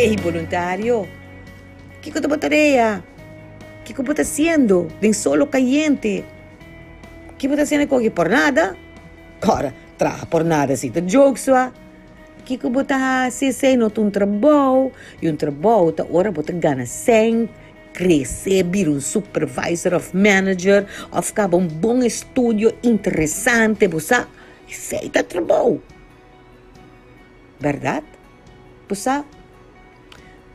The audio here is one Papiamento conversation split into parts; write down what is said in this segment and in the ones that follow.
Ei, boluntario! Kiko ta bo tarea? Kiko bo ta hasiendo den solo kayente? Ki bo ta hasiendo koki por nada? Ora, traha por nada si ta joke sua. Kiko bo ta hasi? Esei no ta un trabou. I un trabou ta ora bo ta gana sèn, krese, bira un supervisor òf manager òf kaba un bon estudio interesante, bo sa. Esei ta trabou. Bèrdat? Bo sa,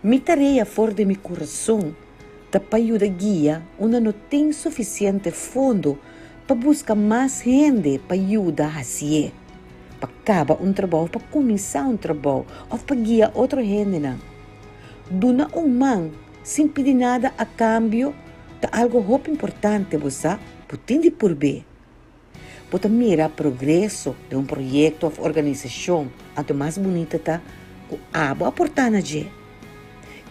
mi tarea for di mi kurason ta pa yuda guia unda no tin sufisiente fondo pa buska mas hende pa yuda hasié, pa kaba un trabou, pa kuminsá un trabou òf pa guia otro hendenan. Duna un man sin pidi nada a kambio ta algu hopi importante, bo sa, bo tin di purb'é. Bo ta mira progreso den un proyekto òf organisashon, anto mas bunita ta ku abo a portá na dje.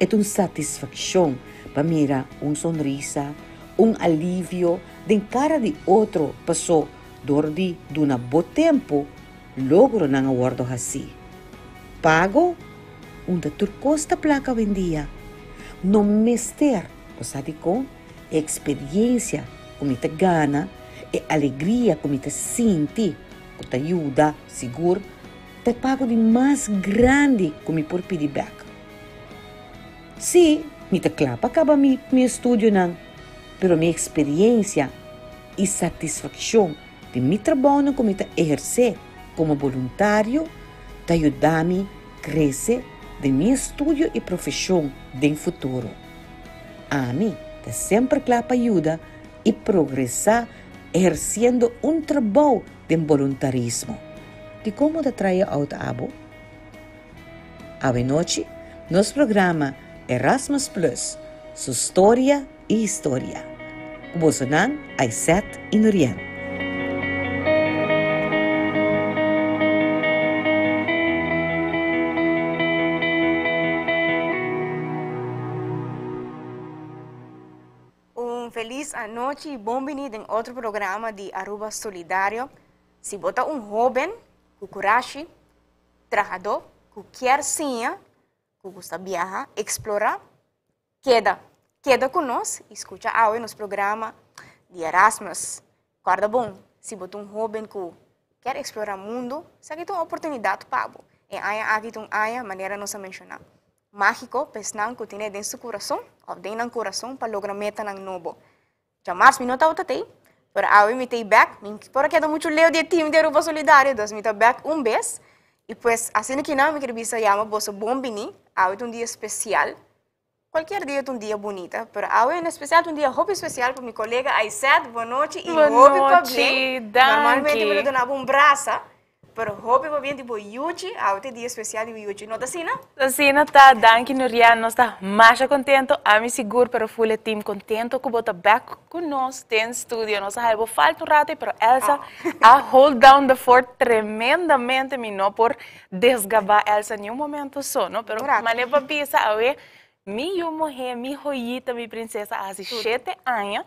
E ta un satisfakshon pa mira un sonrisa, un alivio den kara di otro pasó dor di duna bo tempu logronan a wòrdu hasí. Pago? Unda tur kos ta plaka awendia. No mester, bo sa dikon? E experiencia cu mi ta gana, e alegria cu mi ta sinti cu ta yuda sigur, ta e pago di mas grandi cu mi por pidi bek. Sí, mi ta cla pa caba mi mi estudionan, pero mi experiencia y satisfaccion di mi trabounan cu mi ta eherce como boluntario ta yuda mi crece den mi estudio y profesion den futuro. Ami ta semper kla pa yuda i progresá ehersiendo un trabou den boluntarismo. Dikon bo ta trae out abo? Awenochi nos programa Erasmus Plus, su storia i historia. Ku bosonan Aysette i Nurien. Un felis anochi y bon bini den otro programa di Aruba Solidario. Si bo ta un hoben cu curashi, trahador, cu kier siña, cu gusta biaha, explora, Keda, keda ku nos i skucha awe nos programa di Erasmus. Kòrda bon, si bo ta un hóben ku kier eksplorá mundu, esaki ta un oportunidat pa bo. E aña aki ta un aña, manera nos a menshoná, mágiko pa esnan ku tene den su kurason òf den nan kurason pa logra metanan nobo. Djamars mi no tabata tei, pero awe mi tei bek. Mi por a keda muchu leu di e team di Aruba Solidario, dus mi ta bek un bes. I pues asina kinan mi ker bisa yama boso bon bini. Awe ta un dia spesial. Kualkier dia ta un dia bunita, pero awe en espesial ta un dia hopi spesial pa mi kolega Aysette. Bon nochi i hopi pabien. Normalmente mi lo duna bo un brasa. Pero hopi pabien di bo yuchi, awe ta e dia special di bo yuchi, no ta asina? Asina ta, danki Nuriel, nos ta masha contento, ami sigur pero full e team contento cu bo ta back cu nos den studio, nos a haya bo falta un rato pero Elsa a hold down the fort tremendamente, mi no por desgaba Elsa ni un momento so, no, pero mane pa bisa awe mi yu muhe, mi joyita, mi princesa a haci shete aña,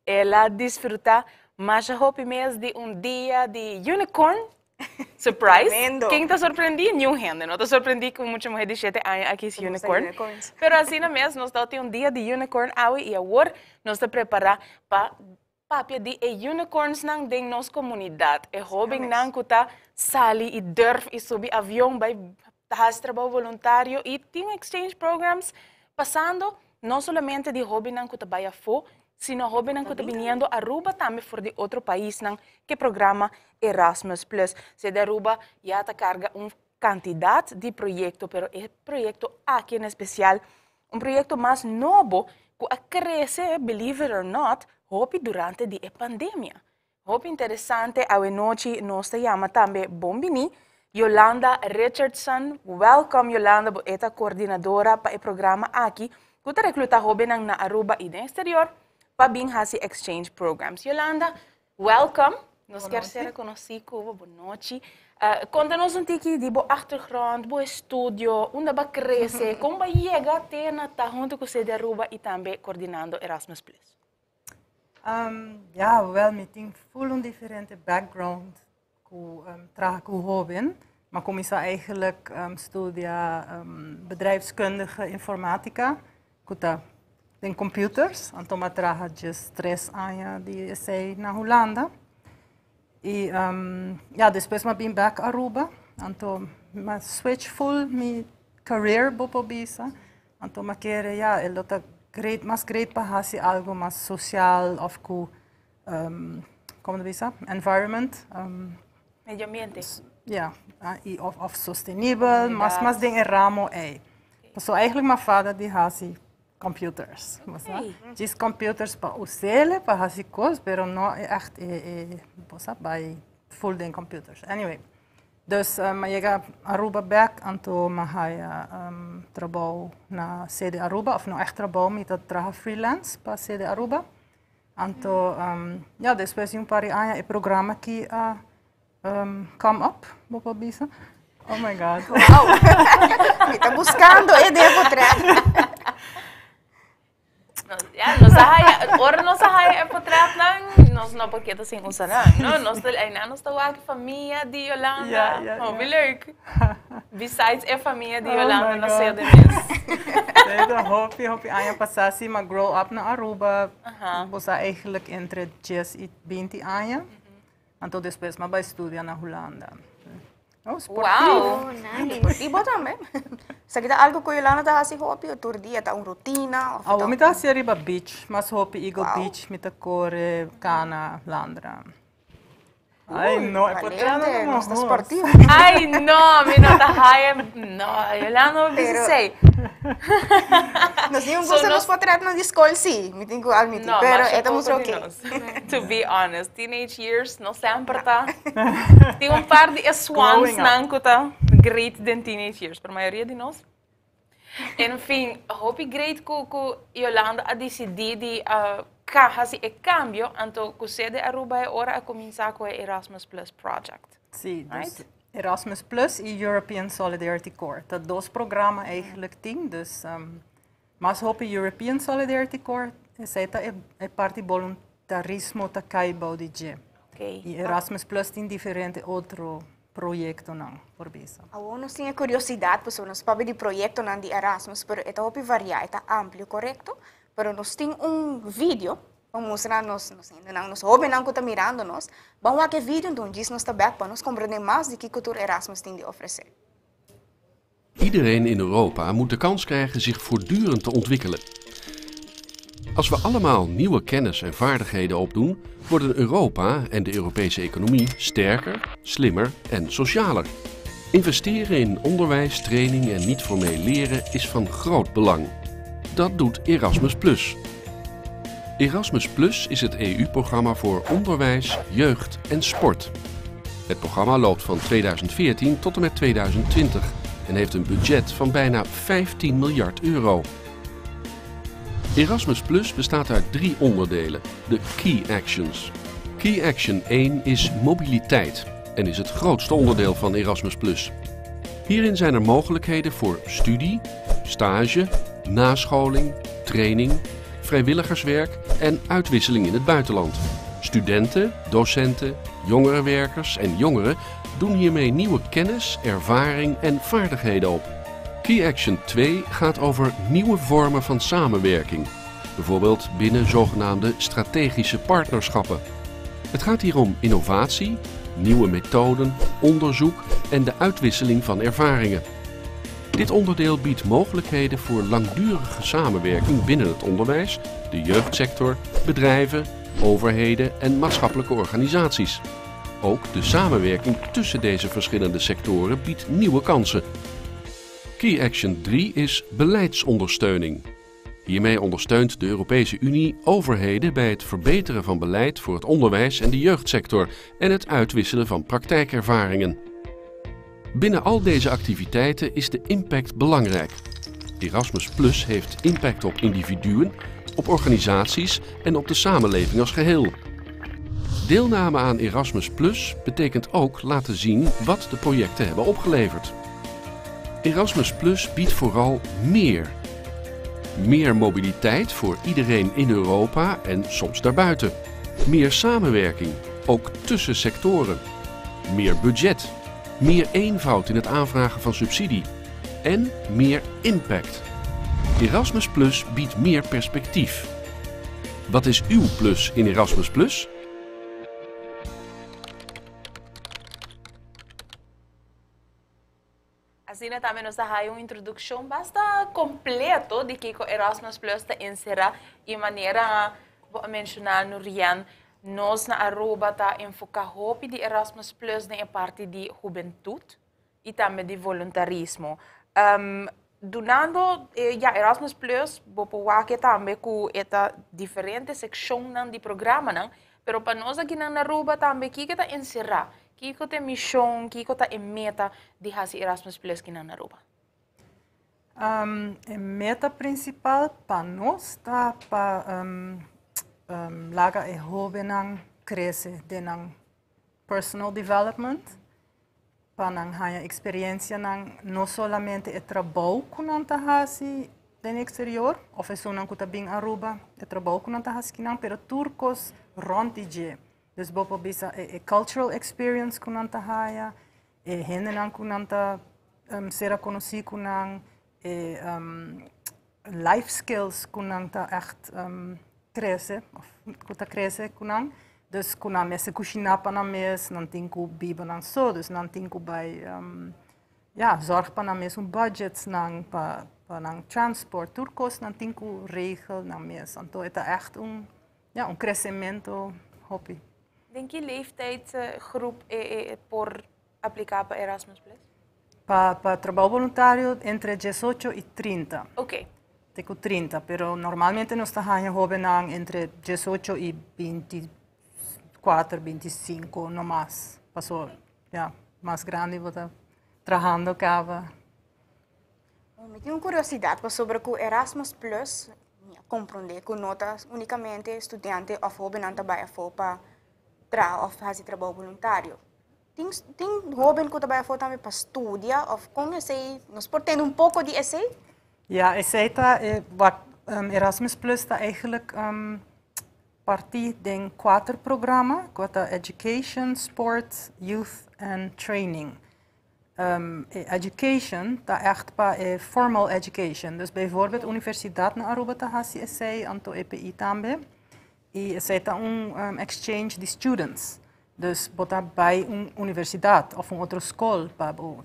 El a disfruta masha hopi mes di un dia di unicorn surprise. Tremendo. Ken ta sorprendí? Niun hende no ta sorprendí ku mucha muher di shete aña a kis Gusta unicorn. unicorns. Pero asina mes nos ta tin un dia di unicorn awe i awor nos ta prepará pa papia di e unicornsnan den nos komunidat. E hóbennan ku ta sali i durf i subi avion bai hasi trabou voluntario i tin exchange programs pasando no solamente di hóbennan ku ta bai afó, sino hóbennan ku ta biniendo Aruba tambe for di otro paisnan ku e programa Erasmus Plus. Sede Aruba ya ta karga un kantidat di proyekto, pero e proyekto aki en espesial, un proyekto mas nobo ku a krese, believe it or not, hopi durante di e pandemia. Hopi interesante awe nochi nos ta yama tambe bon bini Yolanda Richardson. Welcome Yolanda, bo e ta coordinadora pa e programa aki cu ta recluta hobennan na Aruba y den exterior pa bin haci exchange programs. Yolanda, welcome. Nos kier ser conoci cu bo. Bon nochi. Conta nos un tiki di bo achtergrond, bo estudio, unda bo a crece, con bo a yega te na ta hunto cu Cede Aruba y tambe coordinando Erasmus Plus. Ja, wel, mi tin full un diferente background cu traha cu hoben. M'a cuminsa eigenlijk studia bedrijfskundige informatica, cu ta den computers. Anto m'a traha just 3 aña di esey na Hulanda. Y ja, despues m'a bin back Aruba. Anto m'a switch full mi career, bo por bisa. Anto m'a kere, ja, e ta great, mas great pa haci algo mas social of cu con ta bisa? Environment. Medio ambiente. Ja, y of sostenibel, mas den e ramo ey. So eigenlijk m'a fada di haci computers. Djis computers pa usa, pa haci cos, pero no echt e, bay full den computers. Anyway, dus m'a yega Aruba back, anto m'a haya trabou na CD Aruba, of no echt trabou, mi ta traha freelance pa CD Aruba. Anto, ja, despues di un par di aña, e programa aki come up, bo por bisa. Oh my God. Wow! Mi ta buscando e portret. Ja, nos haya, ora nos haya e portret nan, nos no por keda sin usa nan, no? Nos ta, nos ta wak famia di Yolanda. Oh, leuk. Besides e famia di Yolanda, oh na sede mes. De hopi, hopi aña pasa, si, m'a grow up na Aruba. Bo eigenlijk entre 10 y 20 aña. Anto despues m'a bay studia na Hulanda. Oh, sportivo. Oh, nice. Y bo tambe? Esaki ta algo cu Yolanda ta haci hopi, tur dia, ta un rutina? Of oh, mi ta haci riba beach, mas hopi Eagle Beach, mi ta core, cana, landra. Ai, no, e valente, no ta sportivo. Ai, no, mi no ta haya, no, Yolanda, Pero pero sei. Nos tin gusta nos portret na di scol, si, mi tin cu admiti, No, pero mas e ta mustra poco di ok. nos. To be honest, teenage years no semper ta. Tin un par di swans Growing up. nan cu ta great den teenage years, pero mayoria di nos. En fin, hopi great cu Yolanda a dicidi di hasi e cambio, anto cu CD Aruba e ora a cuminsa cu e Erasmus Plus project. Si, dus Erasmus Plus y European Solidarity Corps. Ta dos programa eigenlijk tin, dus mas hopi European Solidarity Corps, esey ta e parti voluntarismo ta cay bou di dje. Y Erasmus Plus tin diferente otro proyectonan, por bisa. Awor nos tin curiosidad, pues nos papia di proyectonan di Erasmus, pero e ta hopi varia, ta amplio, corecto? Pero nos tin un video pa mustra nos hobennan cu ta mirando nos. Ban wak e video, anto djis nos ta back pa nos comprende mas di kico tur Erasmus tin di ofrece. Iedereen in Europa moet de kans krijgen zich voortdurend te ontwikkelen. Als we allemaal nieuwe kennis en vaardigheden opdoen, worden Europa en de Europese economie sterker, slimmer en socialer. Investeren in onderwijs, training en niet-formeel leren is van groot belang. Dat doet Erasmus+. Erasmus Plus is het EU-programma voor onderwijs, jeugd en sport. Het programma loopt van 2014 tot en met 2020 en heeft een budget van bijna 15 miljard euro. Erasmus Plus bestaat uit drie onderdelen, de Key Actions. Key Action 1 is mobiliteit en is het grootste onderdeel van Erasmus Plus. Hierin zijn er mogelijkheden voor studie, stage, nascholing, training, vrijwilligerswerk en uitwisseling in het buitenland. Studenten, docenten, jongerenwerkers en jongeren doen hiermee nieuwe kennis, ervaring en vaardigheden op. Key Action 2 gaat over nieuwe vormen van samenwerking, bijvoorbeeld binnen zogenaamde strategische partnerschappen. Het gaat hier om innovatie, nieuwe methoden, onderzoek en de uitwisseling van ervaringen. Dit onderdeel biedt mogelijkheden voor langdurige samenwerking binnen het onderwijs, de jeugdsector, bedrijven, overheden en maatschappelijke organisaties. Ook de samenwerking tussen deze verschillende sectoren biedt nieuwe kansen. Key Action 3 is beleidsondersteuning. Hiermee ondersteunt de Europese Unie overheden bij het verbeteren van beleid voor het onderwijs en de jeugdsector en het uitwisselen van praktijkervaringen. Binnen al deze activiteiten is de impact belangrijk. Erasmus Plus heeft impact op individuen, op organisaties en op de samenleving als geheel. Deelname aan Erasmus Plus betekent ook laten zien wat de projecten hebben opgeleverd. Erasmus Plus biedt vooral meer. Meer mobiliteit voor iedereen in Europa en soms daarbuiten. Meer samenwerking, ook tussen sectoren. Meer budget. Meer eenvoud in het aanvragen van subsidie. En meer impact. Erasmus Plus biedt meer perspectief. Wat is uw plus in Erasmus Plus? Asina tambe nos ta haya un introduccion basta completo di kico Erasmus Plus ta encera y manera bo a menciona Nurian, nos na Aruba ta enfoca hopi di Erasmus Plus den e parti di hubentud y tambe di voluntarismo. Dunando e ya Erasmus Plus bo por wak tambe cu e ta diferente seccionnan di programanan, pero pa nos akinan na Aruba tambe kico ta encera? Kiko ta e mishon, kiko ta e meta di hasi Erasmus Plus kinan na Aruba? E meta prinsipal pa nos ta pa laga e hóbennan krese den nan personal development, pa nan haña eksperensianan no solamente e trabou ku nan ta hasi den eksterior òf esunnan ku ta bin Aruba, e trabou ku nan ta hasi kinan, pero tur kos rònt di dje. Dus bo por bisa e e cultural experience ku nan ta haya, e hendenan ku nan ta sera konosí ku nan, e life skills ku nan ta ègt krese òf ku ta krese ku nan. Dus ku nan mester kushiná pa nan mes, nan tin ku biba nan so, dus nan tin ku bai ya, zòrg pa nan mes un budgetsnan, pa pa nan transport, tur kos nan tin ku regel nan mes. Anto e ta ègt un Ja, un crecemento hopi. Den ki leeftijdsgroep e por aplica pa Erasmus Plus? Pa trabou voluntario entre diesocho y trinta. Ok. Te cu trinta, pero normalmente nos ta haña hobennan entre diesocho y binticuater, binticinco, no mas. Paso, ja, mas grandi bo ta trahando caba. Mi tin un curiosidad pasobra cu Erasmus Plus mi a comprende cu no ta unicamente studiante of hobennan ta bay afo pa traha of haci trabou voluntario. Tin tin hoben cu ta bay afo tambe pa studia of con esey nos por tende un poco di esey? Ja, esey ta e wat Erasmus Plus ta eigenlijk parti den cuater programa cu ta Education, Sport, Youth en Training. E education ta echt pa e formal education. Dus bijvoorbeeld universidad na Aruba ta hasi esei, anto EPI tambe. I esei ta un exchange di students. Dus bo ta bai un universidad of un otro skol pa bo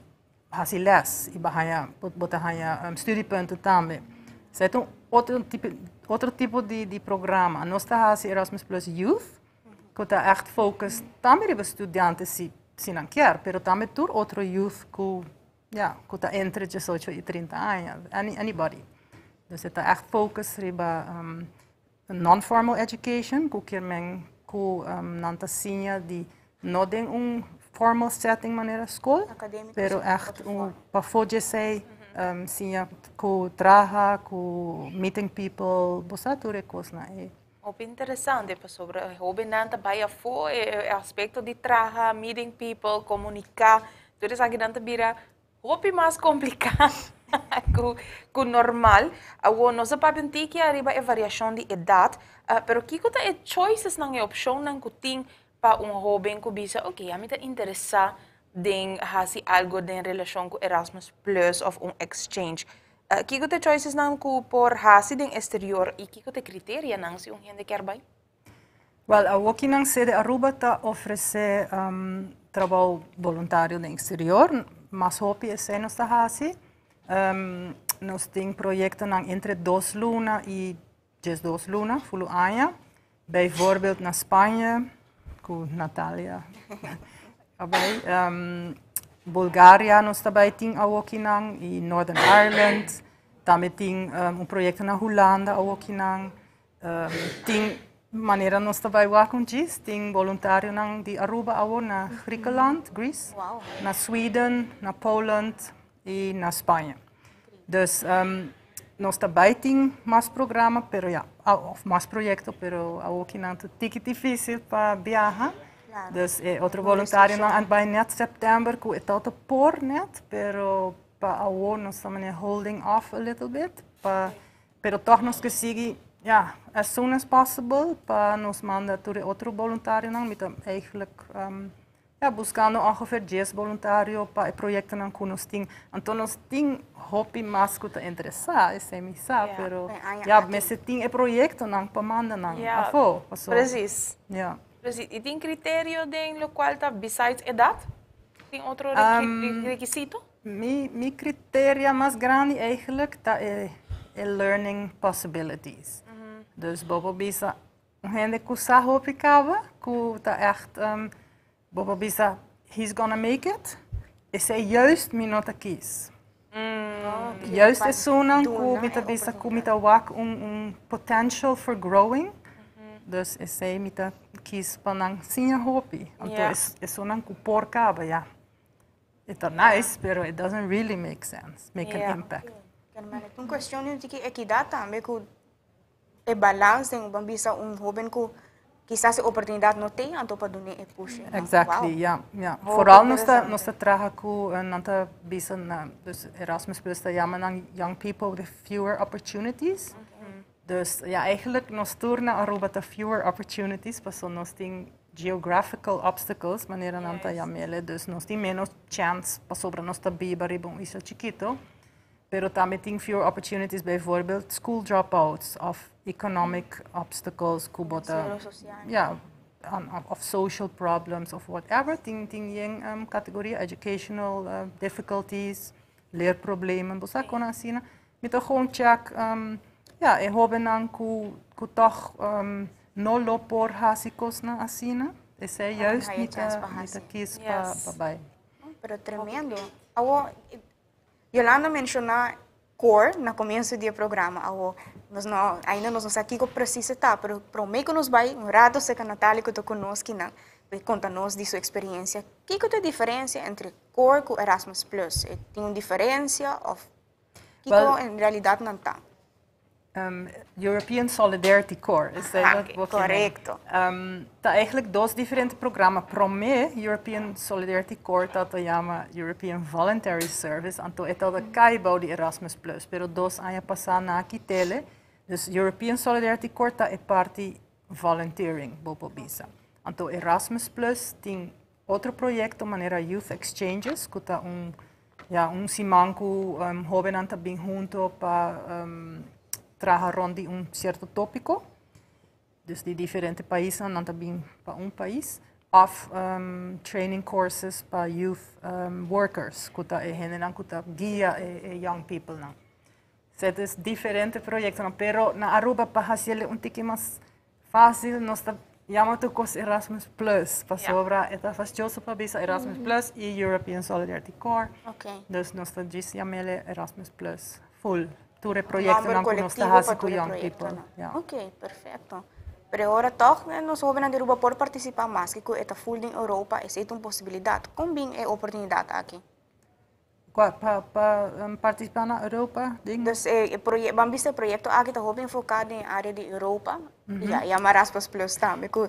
hasi les i bo haña bo ta haña studiepunten tambe. Esei ta un otro tipo otro tipo di di programa. Nos ta hasi Erasmus Plus Youth ku ta echt focus tambe riba studiante si si nan kier, pero tambe tur otro youth ku ya ku ta entre diesocho i trinta aña, any anybody. Dus e ta echt focus riba non-formal education ku kier men ku nan ta siña di no den un formal setting manera skol, pero echt un pafó di esei siña ku traha, ku meeting people, bo sa tur e kosnan ei. Hopi interesante pasobra e hobennan ta bai afó e aspecto di traha, meeting people, comunica, tur esakinan ta bira hopi mas complica cu cu normal. Awor nos a papia un tiki ariba e variacion di edad, pero kico ta e choicesnan, e opcionnan cu tin pa un hoben cu bisa ok ami ta interesa den haci algo den relacion cu Erasmus Plus of un exchange. Kiko ta e choicesnan ku por hasi den exterior i kiko ta e kriterianan si un hende kier bai? Wel, awokinan Sede Aruba ta ofresé trabou boluntario den exterior. Mas hopi esei nos ta hasi. Nos tin proyektonan entre dos luna i diesdos luna, fulu aña. Bijvoorbeeld na Spanje, ku Natalia a bai. Bulgaria nos ta bai tin awokinan i Northern Ireland. Tambe tin un proyekto na Hulanda awokinan. Tin manera nos ta bai wak un djis, tin boluntarionan di Aruba awo na Griekenland, Greece, na Sweden, na Poland i na Spanje. Dus nos ta bai tin mas programa, pero ya, of mas proyecto, pero awokinan ta tiki dificil pa biaha. Dus e otro voluntarionan a bai net september cu e tawata por net, pero pa awo nos ta manera holding off a little bit, pa, pero toch nos ke sigui, ya, as soon as possible pa nos manda tur e otro voluntarionan. Mi ta eigenlijk. Ja, buscando ongeveer 10 voluntario pa e proyectonan cu nos tin. Anto nos tin hopi mas cu ta interesa, esey mi sa, pero ja, mester tin e proyectonan pa manda nan afo. Paso, Precies. Y tin criterio den locual ta besides edad? Tin otro requisito? Mi criterio mas grandi eigenlijk ta e learning possibilities. Dus bo por bisa un hende cu sa hopi caba, cu ta echt, bo por bisa, he's gonna make it. Esey juist mi no ta kies. Juist esunnan cu mi ta bisa cu mi ta wak un potential for growing. Dus esey mi ta kies pa nan siña hopi. Anto esunnan cu por caba, ja. It's nice, pero it doesn't really make sense, make an impact. Un cuestion di equidad tambe, cu e balance den ban bisa un hoben cu kisas e oportunidad no tin, anto pa duna e push. Exactly, ja. Vooral nos ta traha cu nan ta bisa na, dus Erasmus Plus ta yama nan young people with fewer opportunities. Dus ja, eigenlijk nos tur na Aruba ta fewer opportunities, paso nos tin geographical obstacles, manera nan ta yam'e, dus nos tin menos chance pasobra nos ta biba riba un isla chikito. Pero tambe tin fewer opportunities, bijvoorbeeld school dropouts of economic obstacles, cu bo ta, ja, of social problems of whatever. Tin yen categoria, educational difficulties, leerproblemen, bo sa con asina. Mi ta gewoon check, ja, e hobennan cu toch no lo por hasi cosnan asina. Esey juist mi ta kies pa bay. Pero tremendo. Awo, Yolanda menciona Core na comienso di programa. Awo, nos no, ainda nos no sa kico precies ta, pero prome cu nos bay un rato cerca Natalie cu ta cu nos aki, conta nos di su experiencia. Kico ta e diferencia entre Core cu Erasmus Plus? Tin un diferencia of kico en realidad nan ta? European Solidarity Corps is dat wat je Correcto. Ta eigenlijk dos diferente programa. Prome, European Solidarity Corps ta yama European Voluntary Service, anto e ta cay bou di Erasmus Plus, pero 2 aña pasa nan a kit'e. Dus European Solidarity Corps ta e parti volunteering, bo por bisa. Anto Erasmus Plus tin otro proyecto manera Youth Exchanges, cu ta un, ja, un siman cu hobennan ta bin hunto pa traha rond di un cierto topico. Dus di diferente paisnan nan ta bin pa un pais. Of training courses pa youth workers, cu ta e hendenan cu ta guia e young people nan. Esey ta diferente proyecto, pero na Aruba pa haci'e un tiki mas facil, nos ta yama tur cos Erasmus Plus, pasobra e ta fastioso pa bisa Erasmus Plus y European Solidarity Corps. Dus nos ta djis yam'e Erasmus Plus full. Tur e proyectonan cu nos ta haci cu young people. Ja. Ok, perfecto. Pero awor toch nos hobennan di Aruba por participa mas cu e ta full in Europa, esey ta un posibilidad. Con bin e oportunidad aki? Pa participa na Europa? Ding? Dus ban bisa e proyecto aki ta hopi enfoca den area di Europa. Ja, yama Erasmus Plus tambe. Cu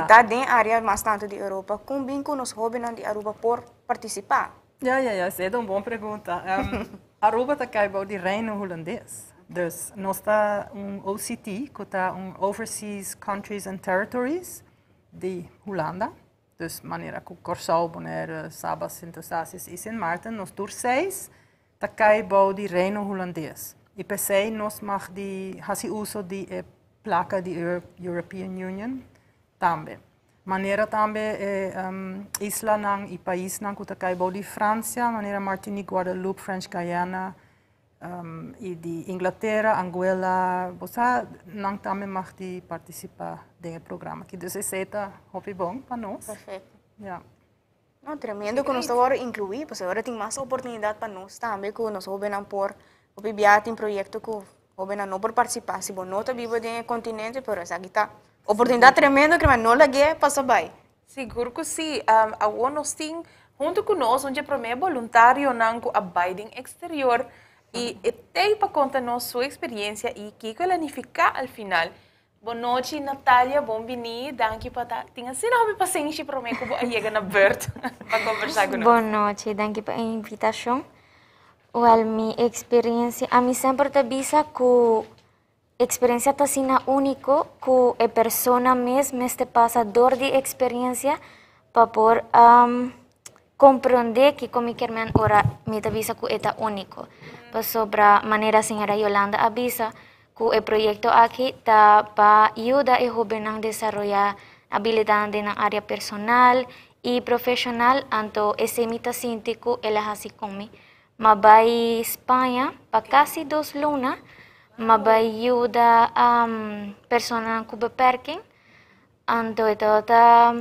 ta den area mas tanto di Europa. Con bin cu nos hobennan di Aruba por participa? Ja, esey ta un bon pregunta. Aruba ta cay di Reino Hulandes. Dus nos ta un OCT, cu ta un Overseas Countries and Territories di Hulanda. Dus manera cu Corsou, Bonaire, Saba, Sint Eustatius y Sint Maarten, nos tur seis, ta cay bou di Reino Hulandes. Y p'esey nos mag di hasi uso di placa di European Union tambe. Manera tambe islanan y paisnan cu ta cay bou di Francia, manera Martinique, Guadeloupe, French Guiana, y di Inglatera, Anguilla, bo sa, nan tambe mag di participa den e programa aki. Dus esey ta hopi bon pa nos. Perfecto. No, tremendo cu nos awor inclui, pues awor tin mas oportunidad pa nos tambe, cu nos hobennan por biaha. Tin proyecto cu hobennan no por participa si bo no ta biba den continente, pero esaki ta oportunidad tremendo cu no lag'e pasa bay. Sigur cu si. Awor nos tin hunto cu nos un prome voluntarionan cu a bay den exterior y tin pa conta nos su experiencia y kico el a nifica al final. Bon nochi, Natalia, bon bini. Danki pa tin asina hopi pasenshi pa mi cu yega na beurt pa combersa cu nos. Bon nochi, danki pa e invitacion. Well, mi experiencia, ami semper ta bisa cu experiencia ta asina unico cu e persona mes mester pasa door di experiencia. pa por comprende kico mi kier men ora mi ta bisa cu e ta unico. Pasobra manera señora Yolanda a bisa cu e proyecto aki ta pa yuda e hobennan desaroya habilidadnan den nan area personal y profesional, anto esey mi ta sinti cu el a haci con mi. M'a bai Spaña pa casi dos luna, m'a bai yuda personanan cu beperking, anto e tabata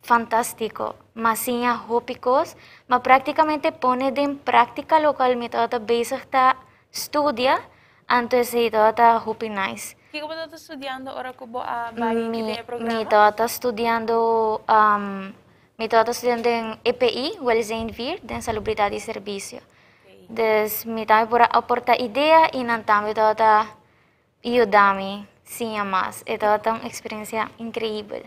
fantastico. M'a siña hopi cos, m'a practicamente pone den practica locual mi tabata bezig ta studia, anto esey tabata hopi nice. Kico bo tabata studiando ora cu bo a bai den e programa? Mi tabata studiando Mi tabata studiando den EPI, Welzijn 4, den Salubridad y Servicio. Dus mi tambe por a aporta idea y nan tambe tabata yuda mi siña mas. E tabata un experiencia increibel.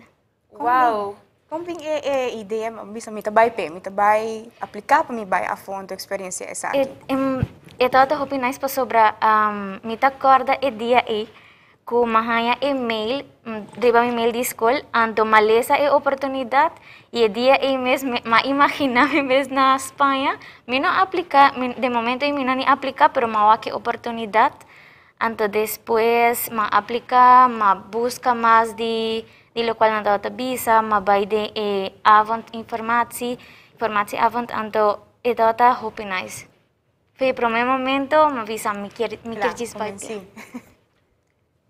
Wow! Kon bin e e idea mi bisa mi ta bai p'e, mi ta bai aplica pa mi bai afo anto experiencia esaki? E tabata hopi nice pasobra mi ta corda e dia ei Ku m'a haña e mail riba mi mail di skol, anto m'a lesa e oportunidat i e dia ei mes m'a imaginá mi mes na Spaña. Mi no apliká, den momento ei mi no ni apliká, pero m'a wak e oportunidat. Anto despues m'a apliká, m'a buska mas di di lokual nan tabata bisa, m'a bai den e avond informatie, informatieavond, anto e tabata hopi nice. Fe prome momento mi bisa mi kier mi kier djis bai pia.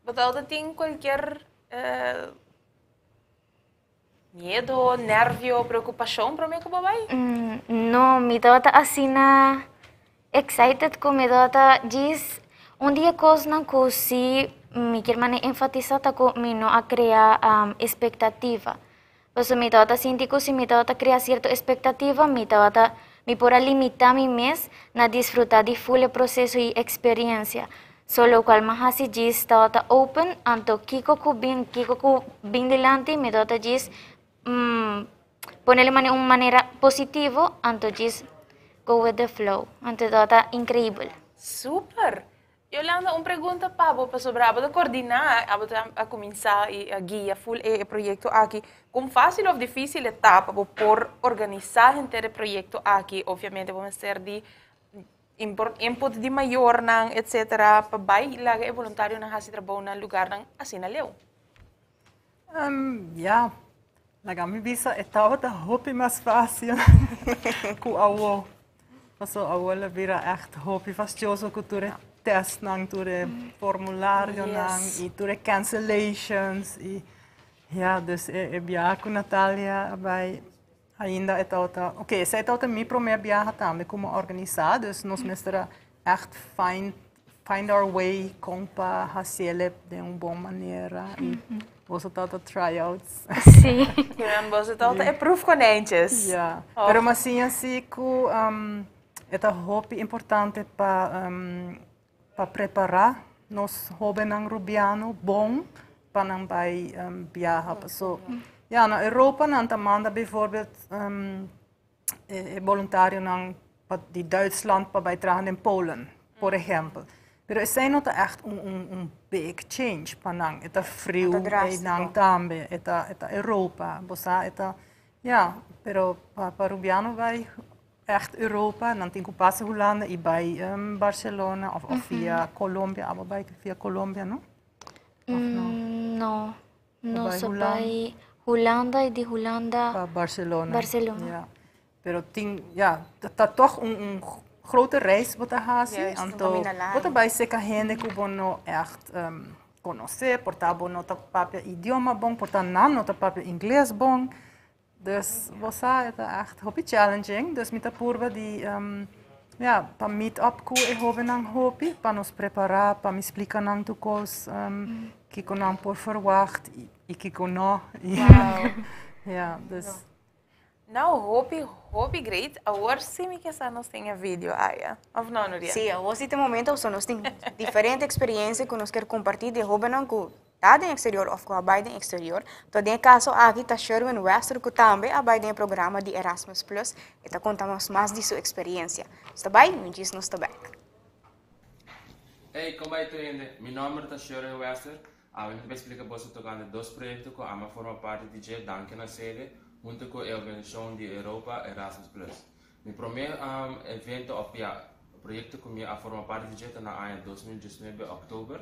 Bo ta tin cualkier miedo, nervio, preocupacion prome cu bo bai? No, mi tabata asina excited cu mi tabata djis un di e cosnan cu si mi kier mane enfatisa ta cu mi no a crea expectativa. Pasobra mi tabata sinti ku si mi tabata krea sierto espektativa, mi tabata, mi por a limitá mi mes na disfrutá di ful e proseso i eksperiensia. So lokual mi a hasi djis tabata open, anto kiko ku bin, kiko ku bin dilanti mi tabata djis ponele mane un manera positivo, anto djis go with the flow. Anto e tabata inkreibel. Super! Yolanda, un pregunta pa bo, pasobra abo ta coordina, abo ta a cuminsa y a guia full e proyecto aki. Con facil of dificil e ta pa bo por organisa henter e proyecto aki? Obviamente bo mester di input di mayornan, etcetera, pa bay laga e voluntarionan haci trabou na lugarnan asina leu. Ya, laga mi bisa e tabata hopi mas fácil ku awo. Paso awo el a bira ègt hopi fastioso ku tur e testnan, tur e formularionan i tur e cancellations i ya, dus e biaha ku Natalia a bai ainda e tabata, oké, esei tabata mi promé biaha tambe komo organisá, dus nos mester a ègt find find our way kon pa hasiel den un bon manera i boso tabata tryouts. Sí. Kinan boso tabata e proefkonijntjes. Ja. Pero mi a siña si ku e ta hopi importante pa pa prepará nos hóbennan rubiano bon pa nan bai biaha. Paso ya na Europa nan ta manda bijvoorbeeld e boluntarionan pa di Duitsland pa bai traha den Polen, por ehempel. Pero esei no ta echt un, un, un big change pa nan. E ta friu einan tambe, e ta, e ta Europa, bo sa, e ta, ja, pero pa, pa Rubiano bai echt Europa, nan tin ku pasa Hulanda i bai Barcelona of, of via Colombia, abo bai via Colombia, no? Of no? No. Nos a bai Hulanda y di Hulanda Pa Barcelona. Barcelona. Ja. Pero tin, ja, ta toch un, un grote reis bo ta hasi. Juist, un Anto caminda largo. bo ta bai seka hende ku bo no echt konosé, por ta bo no ta papia idioma bon, por ta nan no ta papia ingles bon. Dus bo sa e ta echt hopi challenging. Dus mi ta purba di ja, pa meet up ku e hobennan hopi, pa nos prepará, pa mi splika nan tur kos, kiko nan por verwacht i kiko no. Ja, dus. Nou, hopi, hopi great. Awor sí mi ke sa nos tin e video aya. Of no, Nuria? Sí, awor sí ta e momento pasobra nos tin diferente experiencia ku nos kier kompartí di e hobennan ku ta den exterior of ku a bai den exterior. Enton den e kaso aki ta Sherwin Wester ku tambe a bai den e programa di Erasmus Plus. E ta konta nos mas di su eksperiencia. Nos ta bai, nu djis nos ta bek. Hey, kon bai tur hende? Mi nòmber ta Sherwin Wester. Awe mi ta bai splika boso tokante dos proyekto ku ami a forma parti di dje danki na sede. Hunto cu e organisacion di Europa Erasmus Plus. Mi prome evento of ja, proyecto cu mi a forma parti di dje ta na aña 2019 october.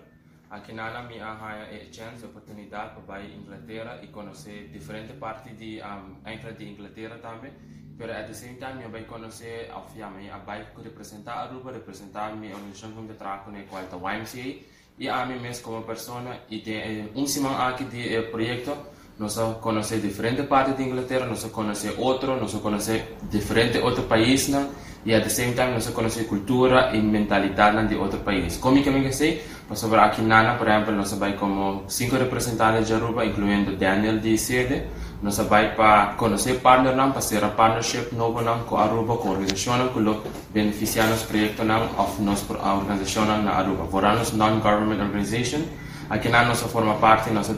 Aki nana mi a haya e chance, e oportunidad pa bay Inglatera y conoce diferente parti di eigenlijk di Inglatera tambe. Pero at the same time mi a bay conoce of ja, mi a bay representa Aruba, representa mi organisacion cu mi ta traha cune, cual ta YMCA. Y ami mes como persona y den un siman aki di e proyecto nos a conoce diferente parti di Inglatera, nos a conoce otro, nos a conoce diferente otro paisnan y at the same time nos a conoce cultura y mentalidadnan di otro pais. Con mi kier men esey? Pasobra aki nana, por ehempel, nos a bay como cinco representante di Aruba, incluyendo Daniel di Sede, nos a bay pa conoce partnernan, pa cera partnership nobonan cu Aruba, cu organisacionnan cu lo beneficia nos proyectonan of nos organisacionnan na Aruba. Vooral nos non-government organization, akinan nos a forma parti, nos a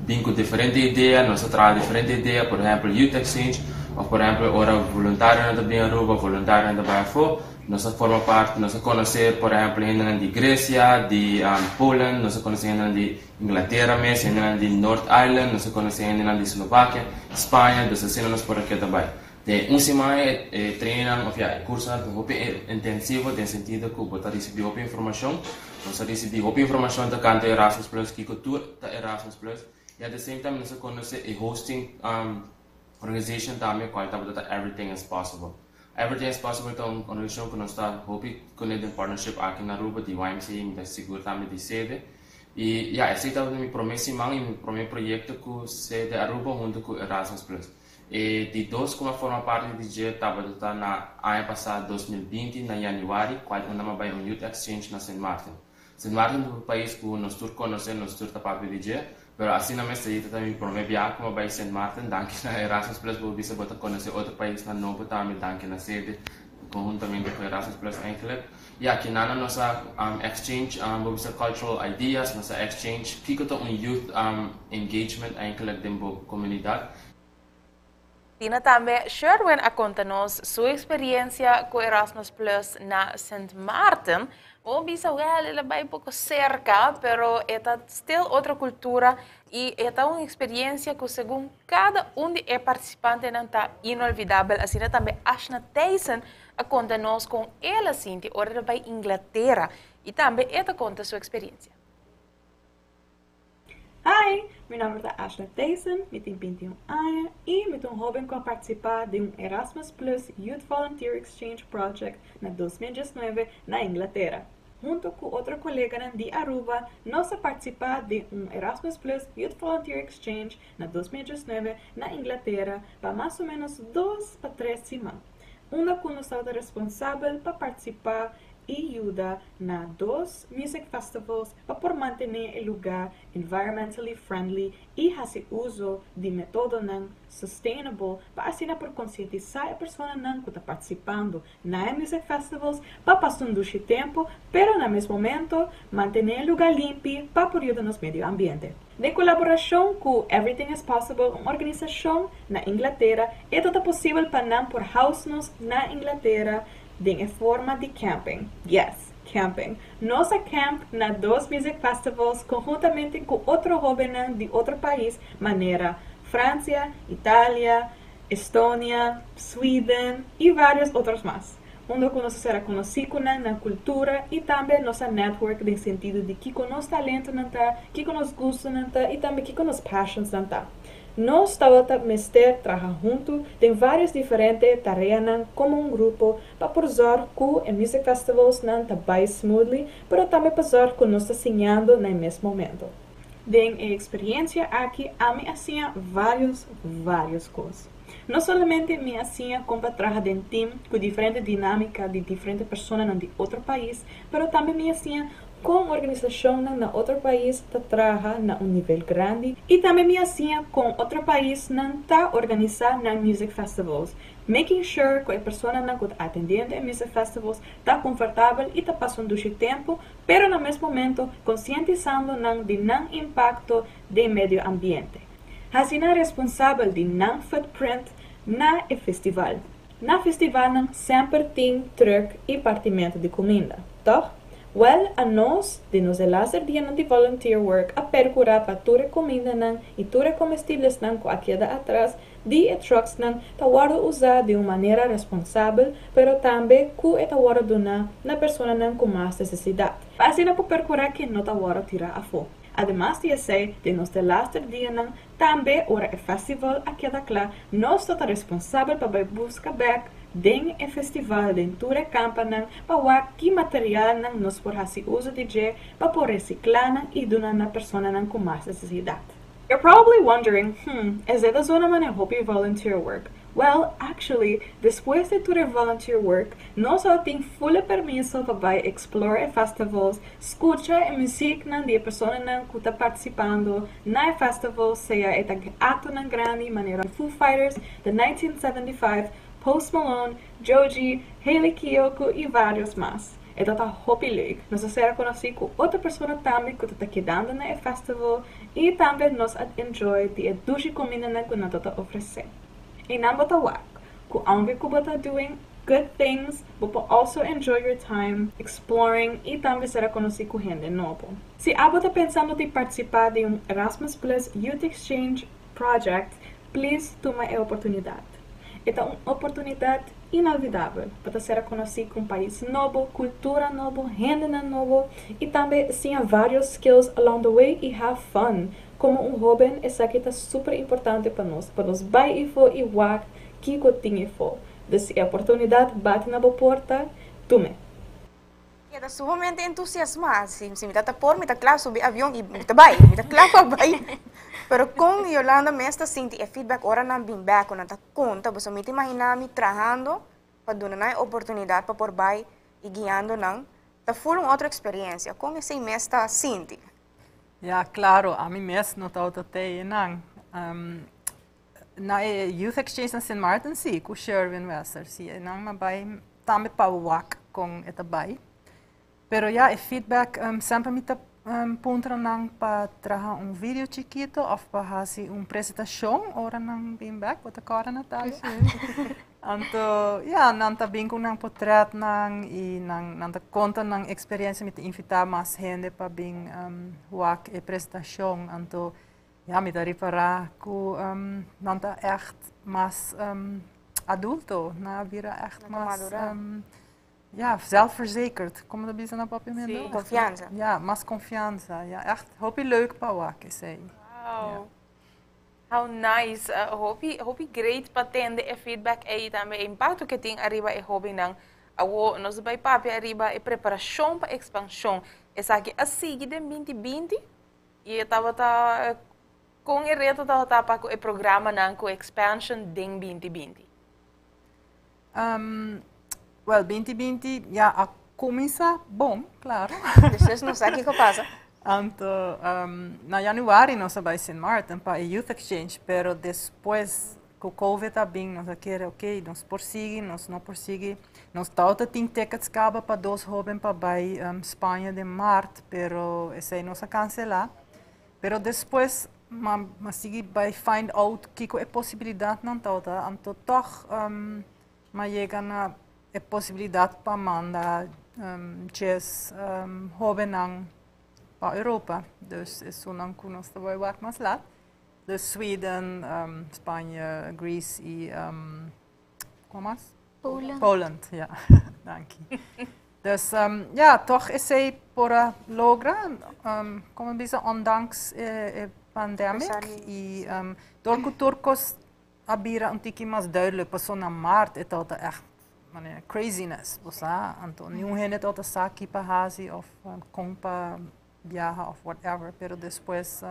bin cu diferente idea, nos a traha diferente idea, por ehempel Youth Exchange, of por ehempel ora voluntarionan ta bin Aruba, voluntarionan ta bay afo, nos a forma parti, nos a conoce por ehempel hendenan di Grecia, di Poland, nos a conoce hendenan di Inglatera mes, hendenan di North Ireland, nos a conoce hendenan di Slovakia, Spaña, dus asina nos por a keda bay. Den un siman e trainingnan of ja, e cursonan ta hopi intensivo den sentido cu bo ta ricibi hopi informacion. Nos a ricibi hopi informacion tocante Erasmus Plus, kico tur ta Erasmus Plus. Y at the same time nos a conoce e hosting organization tambe cual tabata ta Everything is Possible. Everything is Possible ta un organisacion cu nos ta hopi cune den partnership aki na Aruba di YMCA, mi ta sigur tambe di sede. Y ja, esey tabata mi prome siman y mi prome proyecto cu sede Aruba hunto cu Erasmus Plus. E di dos cu a forma parti di dje tabata ta na aña pasa 2020 na januari, cual unda mi a bay un youth exchange na Sint Maarten. Sint Maarten ta un pais cu nos tur conoce, nos tur ta papia di dje, pero asina mes ta ta mi prome biaha cu mi a bay Sint Maarten, danki na Erasmus Plus. Bo bisa bo ta conoce otro paisnan nobo tambe, danki na sede conhuntamente cu Erasmus Plus eigenlijk. Y aki nan nos a exchange bo bisa cultural ideas, nos a exchange kico ta un youth engagement eigenlijk den bo comunidad. Tina tambe Sherwin a conta nos su experiencia cu Erasmus Plus na St. Maarten. Bo bisa, well, el a bay poco cerca, pero e ta still otro cultura y e ta un experiencia cu segun cada un di e participantenan ta inolvidabel. Asina tambe Ashna Tyson a conta nos con el a sinti ora el a bay Inglatera y tambe e ta conta su experiencia. Hi, mi nomber ta Ashna Tyson, mi tin 21 aña y mi ta un hoben cu a participa den un Erasmus Plus Youth Volunteer Exchange Project na 2019 na Inglatera. Hunto cu otro coleganan di Aruba, nos a participa den un Erasmus Plus Youth Volunteer Exchange na 2019 na Inglatera pa mas o menos 2 pa 3 siman. Unda cu nos tabata responsabel pa participa y yuda na dos music festivals pa por mantene e lugar environmentally friendly y haci uso di metodonan sustainable pa asina por concientisa e personanan cu ta participando na e music festivals pa pasa un dushi tempo, pero na mes momento mantene e lugar limpi pa por yuda nos medio ambiente. Den colaboracion cu Everything is Possible, un organisacion na Inglatera, e ta posibel pa nan por host nos na Inglatera den forma di camping. Yes, camping. Nos a camp na dos music festivals conhuntamente cu otro hobennan di otro pais, manera Francia, Italia, Estonia, Sweden y varios otro mas. Unda cu nos a sera conoci cu nan cultura y tambe nos network den sentido di kico nos talentonan ta, kico nos gustonan ta y tambe kico nos passions nan ta. Nos tabata mester traha hunto den varios diferente tareanan como un grupo pa por zorg cu e music festivals nan ta bay smoothly, pero tambe pa zorg cu nos ta siñando na mes momento. Den e experiencia aki, ami a siña varios, varios cos. No solamente mi a siña con pa traha den team cu diferente dinamica di diferente personanan di otro pais, pero tambe mi a siña con organisacionnan na otro pais ta traha na un nivel grandi y tambe mi a siña con otro paisnan ta organisa nan music festivals, making sure cu e personanan cu ta atendiendo e music festivals ta comfortabel y ta pasando un tempo, pero na mes momento concientisando nan di nan impacto den medio ambiente. Asina responsabel di nan footprint na e festival. Na festival nan semper tin truck y partimento di cuminda, toch? Well, anos, den nos laatste dia di volunteer work, a percura pa tur cumindanan y tur comestibles nan cu a keda atras. di e trucksnan ta wordo usa di un manera responsabel, pero tambe cu e ta wordo duna na personanan cu mas necesidad. Pa asina por percura cu no ta wordo tira afo. Ademas di esey, den nos delaster dianan, tambe ora e festival a keda cla, nos ta responsabel pa bay busca bek den e festival den tur e campanan pa wak ki materialnan nos por haci uso di dje pa por recicla nan y duna na personanan cu mas necesidad. You're probably wondering, "Is dit zo'n manera hopi volunteer work?" Well, actually, despues di tur volunteer work, nos tin full permiso pa bay explore e festivals, scucha e music nan di personanan cu ta participando na e festival, sea e actonan grandi manera Foo Fighters, The 1975, Post Malone, Joji, Hayley Kiyoko y varios mas. E ta hopi leuk. Nos a sera conoci cu otro persona tambe cu ta kedando na e festival y tambe nos a enjoy di e dushi cuminda cu nan ta ofrece. Y nan bo ta wak, cu aunke cu bo ta doing good things, but also enjoy your time exploring y tambe sera conoci cu hende nobo. Si abo ta pensando di participa den un Erasmus Plus Youth Exchange Project, please tuma e oportunidad. E ta un oportunidad inolvidabel pa sera conoci cu un pais nobo, cultura nobo, hende nobo y tambe siña varios skills along the way y have fun. Como un hoben, esaki ta super importante pa nos, pa nos bay afo y wak kico tin afo. Dus e oportunidad bati na bo porta, tum'e. Ta sumamente entusiasma. Si mi ta por, mi ta cla subi avion y mi ta bay, mi ta cla pa bay. Pero con Yolanda mes ta sinti e feedback ora nan bin back, nan ta conta, bo mi ta imagina mi trahando pa duna nan oportunidad pa por bay y guiando nan. Ta full un otro experiencia. Con esey mes ta sinti? Ja, claro, ami mes no ta te nan. Na Youth Exchange na St. Martin, si, cu Sherwin Wesser, si, nan m'a bay tambe pa wak con e ta bay. Pero ja, e feedback, semper mi ta puntra nan pa traha un video chikito of pa hasi un presentacion ora nan bin back, bo ta corda, Natalia? Anto, ja, nan ta bin cu nan portret nan y nan ta conta nan experiencia. Mi ta invita mas hende pa bin wak e presentacion. Anto, ja, mi ta ripara cu nan ta echt mas adulto, nan a bira echt mas ja, zelfverzekerd. Con ta bisa na papiamento? Si. Confianza. Ja, mas confianza. Ja, echt hopi leuk pa wak esey. Wow. Ja. How nice. Hopi, hopi great pa tende e feedback ey tambe impacto cu tin ariba e hobennan. Awo nos bay papia ariba e preparacion pa expansion. Esaki a sigui den 2020 y tabata con e reto tabata pa e programanan cu expansion den 2020. Well, 2020, ja, a cuminsa bon, claro. Despues no sa kico a pasa. Anto, na januari nos a bay St. Martin pa e Youth Exchange, pero despues cu COVID a bin, nos a kere, ok, nos por sigui, nos no por sigui. Nos tawata tin tickets caba pa dos hoben pa bay Spaña den maart, pero esey nos a cancela. Pero despues, m'a sigui bay find out kico e posibilidadnan tawata, anto toch m'a yega na e posibilidad pa manda 10 hobennan pa Europa. Dus esunnan cu nos ta bay wak mas laat. Dus Sweden, Spanje, Greece y con mas? Poland. Poland, ja. Dank je. Dus ja, toch esey por a logra, con bisa, ondanks pandemic. Y door cu tur cos a bira un tiki mas duidelijk, paso na maart e tabata echt manera craziness, bo sa, anto ningun hende tabata sa ki pa hasi of con pa viaha of whatever, pero despues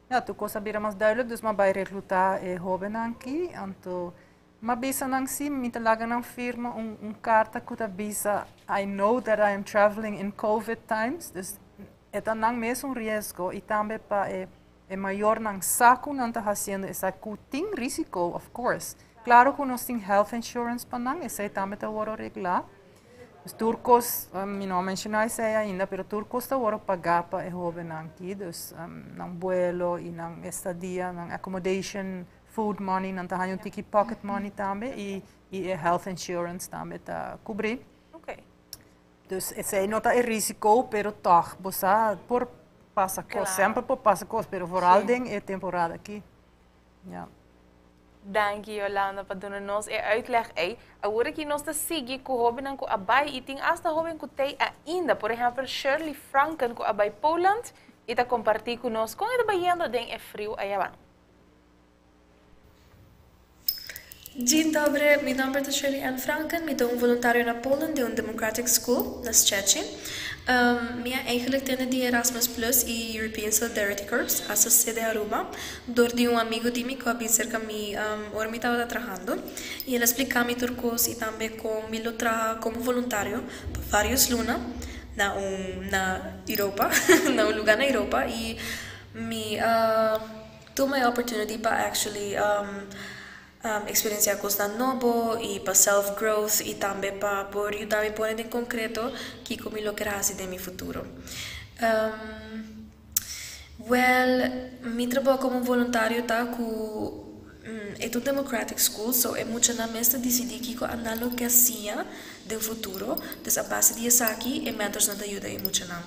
ja, tur cos a bira mas duidelijk, dus m'a bay recluta e hobennan aki, anto m'a bisa nan si, mi ta laga nan firma un carta cu ta bisa, "I know that I am traveling in COVID times," dus e ta nan mes un riesgo y tambe pa e mayornan sa cu nan ta haciendo esaki cu tin risico, of course. Claro cu nos tin health insurance pa nan, esey tambe ta wordo regla. Os tur cos, mi no a menciona esey ainda, pero tur cos ta wordo paga pa e hobennan aki, dus nan vuelo y nan estadia, nan accommodation, food money, nan ta haya un tiki pocket money tambe y e health insurance tambe ta cubri. Dus esey no ta e risico, pero toch, bo sa, por pasa cos, semper por pasa cos, pero vooral den e temporada aki. Ja. Danki, Yolanda, pa duna nos e uitleg ei. Awor aki nos ta sigui ku hóbennan ku a bai i tin asta hóben ku t'ei ainda. Por ehèmpel, Shirley Franken ku a bai Poland i ta kompartí ku nos kon e ta bayendo den e friu ayaban. Dzień dobry, mi nomber ta Shirley Ann Franken, mi ta un voluntario na Polen den un Democratic School na Szczecin. Mi a eigenlijk tende di Erasmus Plus y European Solidarity Corps, ASOC de Aruba, dor di un amigo di mi cu a bin cerca mi ora mi tabata trahando y el a splica mi tur cos y tambe con mi lo traha como voluntario pa varios luna na un na Europa, na un lugar na Europa y mi a tuma e opportunity pa actually experiencia cosnan nobo y pa self growth y tambe pa por yuda mi pone den concreto kico mi lo kier haci den mi futuro. Well, mi trabou como voluntario ta cu e ta un democratic school so e muchanan mes ta dicidi kico a nan lo kier siña den futuro, dus a base di esaki e mentorsnan ta yuda e muchanan.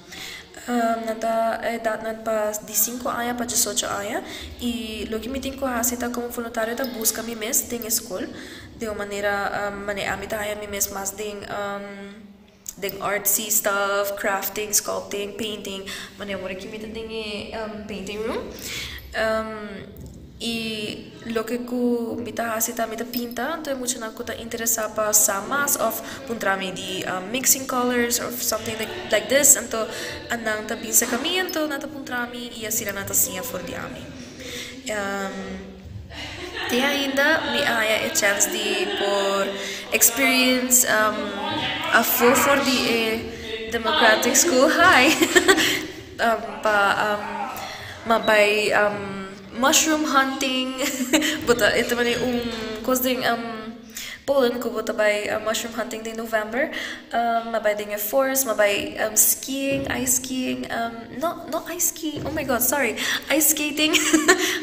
Nan ta edatnan pa di sinku aña pa diesocho aña i loke mi tin ku hasi ta komo voluntario ta buska mi mes den e skol den un manera manera ami ta haña mi mes mas den den artsy stuff, crafting, sculpting, painting, manera awor aki mi ta den e painting room. I loke ku mi ta hasi ta mi ta pinta, anto e muchanan ku ta interesá pa sa mas òf puntra mi di mixing colors of something like this, anto nan ta bin serka mi, anto nan ta puntra mi i asina nan ta siña for di ami. Te ainda mi a haña e chèns di por experience afó for di e Democratic School High pa mi a bai Mushroom hunting, bo ta e ta manera un kos den Poland ku bo ta bai mushroom hunting den november, mi a bai den e forest, mi a bai skiing, ice skiing, no no ice skiing, oh my god sorry, ice skating,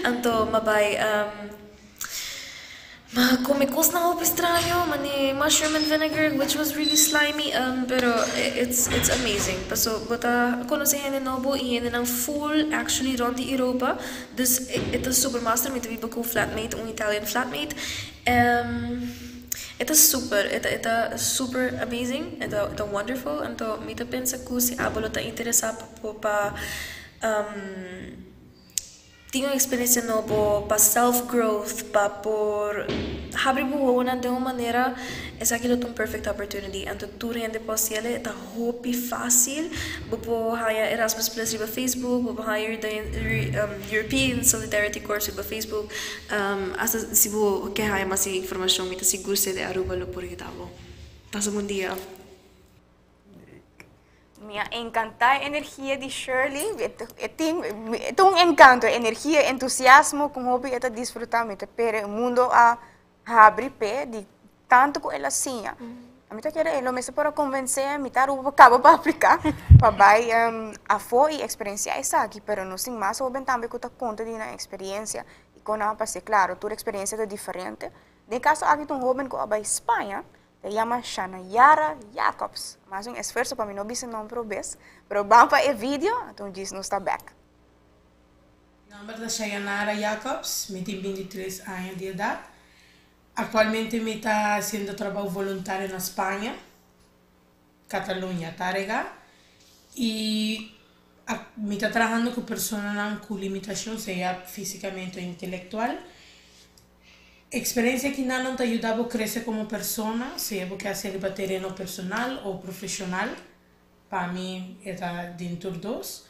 anto mi a bai. Ma come cosnan hopi straño, mane mushroom and vinegar which was really slimy pero it's it's amazing paso bo ta conoce hende nobo y hendenan full actually rond di Europa dus e ta super master mi ta biba cu un flatmate un Italian flatmate e ta super e ta e ta super amazing e ta wonderful anto mi ta pensa cu si abo lo ta interesa pa pa. Tin un experiencia nobo pa self growth, pa por habri bo wowonan den un manera, esaki lo ta un perfect opportunity. Anto tur hende por haciel, e ta hopi facil. Bo por haya Erasmus Plus riba Facebook, bo por haya European Solidarity Corps riba Facebook. Hasta si bo ke haya mas informacion mi ta sigur CD Aruba lo por yuda bo. Pasa bon dia. Mi a encanta e energia di Shirley. E tin, e ta un encanto, energia, entusiasmo con hopi e ta disfruta. Mi ta pere e mundo a habri p'e di tanto cu el a siña. A mi ta kere e lo mester por a convence mi ta Aruba pa caba pa aplica pa bay afo y experiencia esaki. Pero nos tin mas hoben tambe cu ta conta di nan experiencia y con nan a pasa. Claro, tur experiencia ta diferente. Den e caso aki ta un hoben cu a bay Spaña. Ta yama Shanayara Jacobs. Mas un esfuerso pa mi no bisa nomber obes, pero ban pa e video, anto djis nos ta bek. Mi nomber ta Shayanara Jacobs, mi tin 23 aña di edat. Aktualmente mi ta hasiendo trabou voluntario na Spaña, Cataluña, Tárrega, i mi ta trahando ku personanan ku limitashon, sea físikamente o intelektual. Experiencia kinan nan ta yuda bo crece como persona, sea bo ke haci riba tereno personal o profesional, pa mi e ta den tur dos.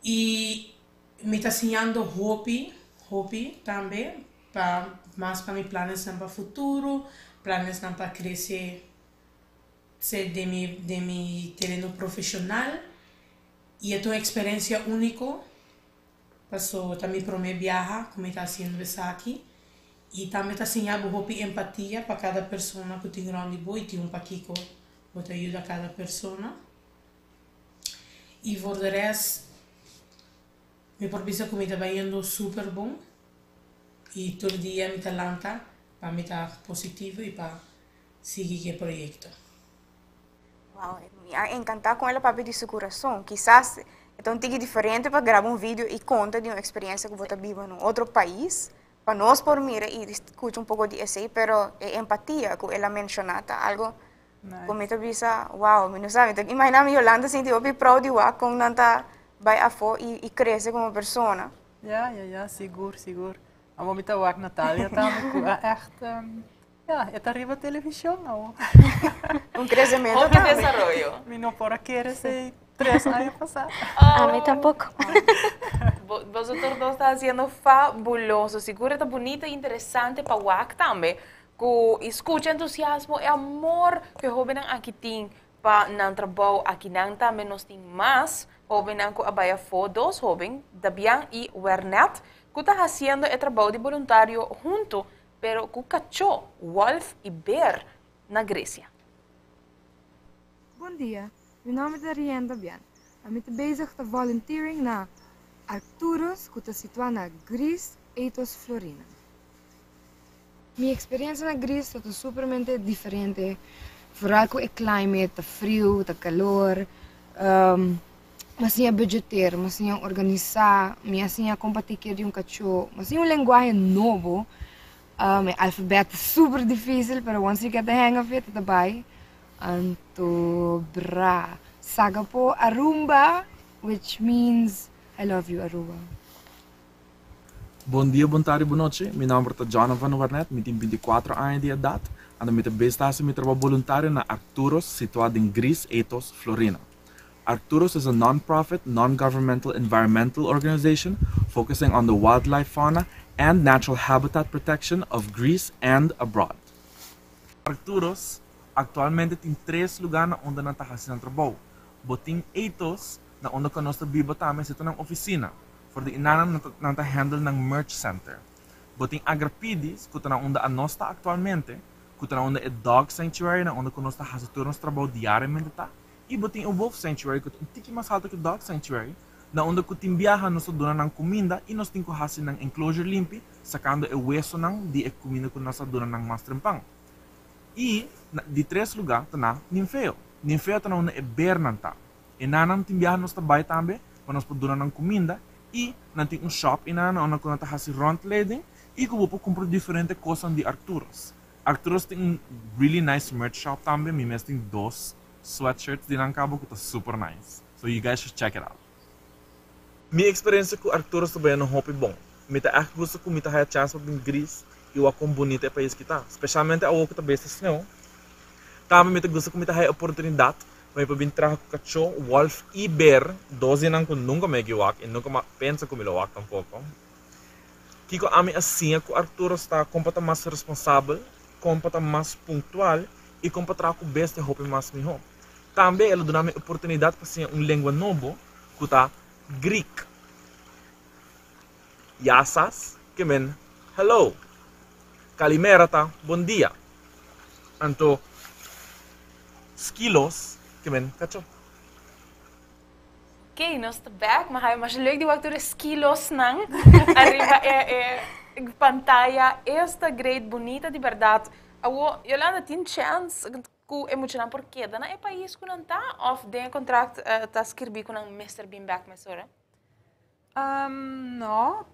Y mi ta siñando hopi, hopi tambe pa mas pa mi planesnan pa futuro, planesnan pa crece den mi den mi tereno profesional y e ta un experiencia unico. Paso ta mi prome biaha ku mi ta hasiendo esaki i tambe ta siña bo hopi empatia pa kada persona ku tin rònt di bo i tin un pakiko bo ta yuda kada persona. I for de rest mi por bisa ku mi ta bayendo super bon i tur dia mi ta lanta pa mi ta positivo i pa sigui ku e proyekto. Wow, mi a encanta con el a papia di su corazon. Kisas e ta un tiki diferente pa graba un video y conta di un experiencia cu bo ta biba na un otro pais. Pa nos por mira y scucha un poco di esey, pero e empatia cu el a menciona ta algo cu mi ta bisa, wow, mi no sabi. Mi ta imagina mi Yolanda sinti hopi proud di wak con nan ta bay afo y crece como persona. Ja, sigur, sigur. Amo mi ta wak Natalia tambe cu a echt, ja, e ta riba television awo. Un crecemento Hopi tambe. Desaroyo. Mi no por a kere esey 3 aña pasa. Ami tampoco. Vosotros dos ta haciendo fabuloso. Sigur ta bunita y interesante pa wak tambe. Cu escucha entusiasmo y amor cu hobennan aki tin pa nan trabou. Aki nan tambe nos tin mas hobennan cu a bay afo, dos hoben, Dabian y Wernet, cu ta haciendo e trabou di voluntario hunto, pero cu cacho, Wolf y Bear na Grecia. Bon dia, mi nomber ta Rien Dabian. Ami ta bezig ta volunteering na Arcturus, cu ta situa na Greece, Athos, Florina. Mi experiencia na Greece ta supermente diferente. Vooral cu e climate, ta frio, ta calor. Mi a siña budgeteer, mi a siña organisa, mi a siña comparti care di un cacho, mi a siña un lenguahe nobo. E alfabeto ta super dificil, pero once you get the hang of it, ta bay. Anto bra. S'agapo Arumba, which means I love you, Aruba. Bon dia, bon tardi, bon nochi. Mi nomber ta Jonathan Warnet, mi tin 24 aña di edad. Anto mi ta bezig mi trabou voluntario na Arcturus, situa den Greece, Athos, Florina. Arcturus is a non-profit, non-governmental environmental organization focusing on the wildlife fauna and natural habitat protection of Greece and abroad. Arcturus actualmente tin tres luga na unda nan ta haci nan trabou. Bo tin Athos, na unda cu nos ta biba tambe, esey ta nan oficina. For di einan nan ta handle nan merch center. Bo tin Agrapidis, cu ta na unda anos ta actualmente, cu ta na unda e dog sanctuary, na unda cu nos ta haci tur nos trabou diariamente ta. Y bo tin e wolf sanctuary, cu ta un tiki mas halto cu dog sanctuary, na unda cu tin biaha nos ta duna nan cuminda y nos tin cu haci nan enclosure limpi, sacando e wesonan di e cuminda cu nos a duna nan mas trempan. Y di tres luga ta na Ninfeo. Ninfeo ta na unda e bearnan ta. E nan tin biaha nos ta bay tambe pa nos por duna nan cuminda y nan tin un shop y nan unda cu nan ta haci rondleiding y cu bo por cumpra diferente cosnan di Arcturus. Arcturus tin un really nice merch shop tambe, mi mes tin dos sweatshirts di nan caba cu ta super nice. So you guys should check it out. Mi experiencia cu Arcturus ta bayendo hopi bon. Mi ta echt gusta cu mi ta haya chance pa bin Greece y wak con bunita e pais ki ta. Specialmente awo cu ta besta sneeuw. Tambe mi ta gusta cu mi ta haya oportunidad pa mi pa bin traha cu cacho, wolf y bear, dos di nan cu nunca mi a yega wak y nunca mi a pensa cu mi lo wak tampoco. Kico ami a siña cu Arcturus ta con pa ta mas responsabel, con pa ta mas puntual y con pa traha cu bestia hopi mas miho. Tambe el a duna mi oportunidad pa siña un lengua nobo cu ta Greek. Γεια σας ke men hello. Καλημέρα ta bon dia. Anto σκύλος ke men cacho. Ok, nos ta back. Maar mas leuk di wak tur skilos nan ariba e pantaya. Esta great, bunita di berdad. Awo, Yolanda, tin chance cu e muchanan por keda na e pais cu nan ta? Of den contract ta skirbi cu nan mester bin back mesora? No,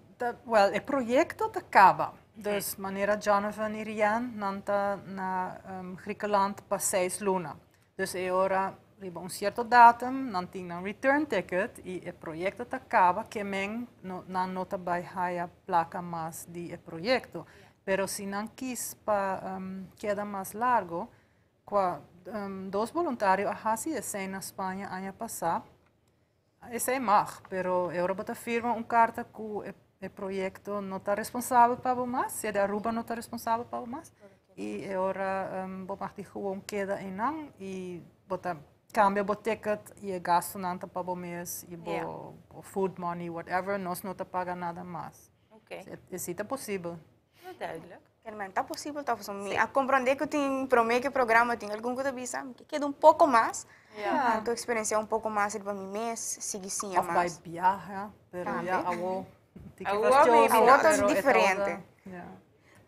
well, e proyecto ta caba. Dus manera Jonathan y Rian nan ta na Griekenland pa 6 luna. Dus e ora riba un cierto datum nan tin un return ticket y e proyecto ta caba ke men no, nan no ta bay haya placa mas di e proyecto. Pero si nan kies pa keda mas largo, cua dos voluntario a hasi esey na Spaña aña pasa. Esey mag, pero e ora bo ta firma un carta cu e proyecto no ta responsabel pa bo mas, si di Aruba no ta responsabel pa bo mas. Y e ora bo mag di gewoon keda einan y bo ta cambia bo ticket y e gastonan ta pa bo mes y bo food money, whatever, nos no ta paga nada mas. Esey ta posibel. Duidelijk. Herman, ta posibel toch? So, mi a comprende cu tin prome cu programa tin algun cu ta bisa, cu keda un poco mas. Anto experiencia un poco mas riba mi mes, sigui siña Of mas. bay viaja, pero Tambe. ja, awo. Tiki Awo, fastioso, Awo ta pero e diferente. Ja.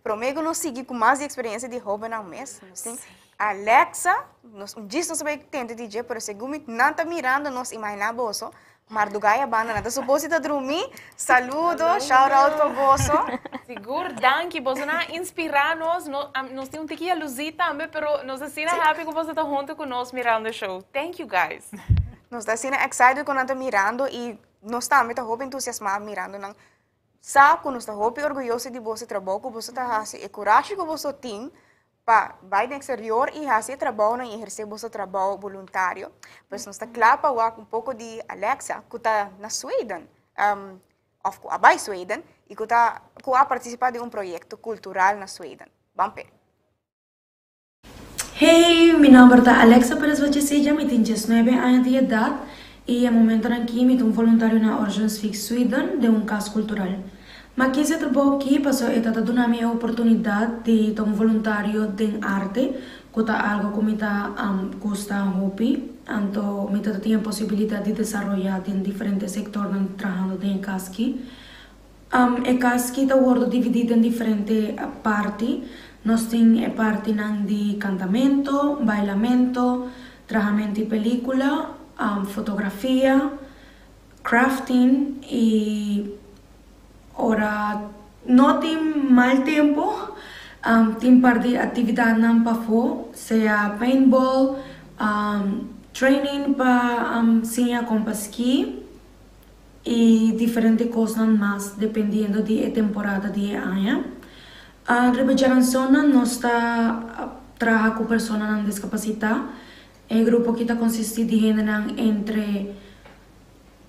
Prome cu nos sigui cu mas di experiencia di hobennan mes, nos tin Alexa, nos un djis nos bay tende DJ, pero segun mi nan ta mirando nos, imagina boso. Mardugá ya banda nan ta suposi ta drumi. Saludo, shout out pa boso. Sigur, danki. Boso nan a inspira nos. No, nos tin un tiki jaloezie tambe, pero nos asina happy cu boso ta hunto cu nos mirando e show. Thank you guys. Nos ta asina excited cu nan ta mirando y nos tambe ta hopi entusiasma mirando nan. Sa cu nos ta hopi orguyoso di boso trabou cu boso ta haci, e curashi cu boso tin pa bai den exterior y haci e trabounan y eherce boso trabou boluntario. Pues nos ta cla pa wak un poco di Alexa cu ta na Sweden, of cu a bai Sweden y cu ta cu a participa den un proyecto cultural na Sweden. Ban p'e. Hey, mi nomber ta Alexa Perez Vallecilla, mi tin 19 aña di edad y e momentonan aki mi ta un voluntario na Örnsköldsvik, Sweden, den un cas cultural. M'a kies e trabou aki paso e ta ta duna mi e oportunidad di ta un voluntario den arte, cu ta algo cu mi ta gusta hopi, anto mi ta ta tin e posibilidad di desaroya den diferente sectornan trahando den e cas aki. E kas ki ta wordo dividí den diferente parti. Nos tin e partinan di kantamento, bailamento, trahamento di pelíkula, fotografia, crafting i ora no tin mal tempu tin par di aktividatnan pafó, sea paintball, training pa siña kon pa ski. Y diferente cosnan mas dependiendo di e temporada di e aña. Riba djaranzonnan nos ta traha cu personanan discapacita. E grupo aki ta consisti di hendenan entre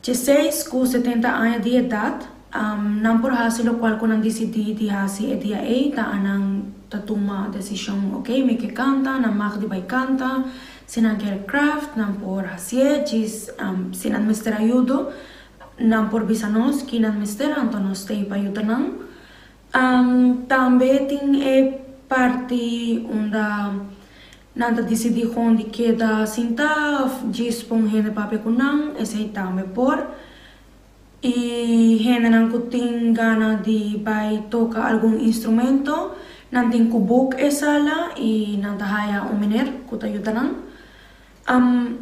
dieseis cu 70 aña di edad. Nan por haci locual cu nan dicidi di haci e dia ey, ta anan ta tuma decision, ok mi ke canta, nan mag di bay canta. Si nan kier craft, nan por hacié, djis si nan mester ayudo, nan por bisa nos ki nan mester, anto nos ta ei pa yuda nan. Tambe tin e parti unda nan ta disidí kon di keda sintá of djis pon hende papia ku nan, esei tambe por. E hendenan ku tin gana di bai toka algun instrumento, nan tin ku book e sala i nan ta haya un meneer ku ta yuda nan.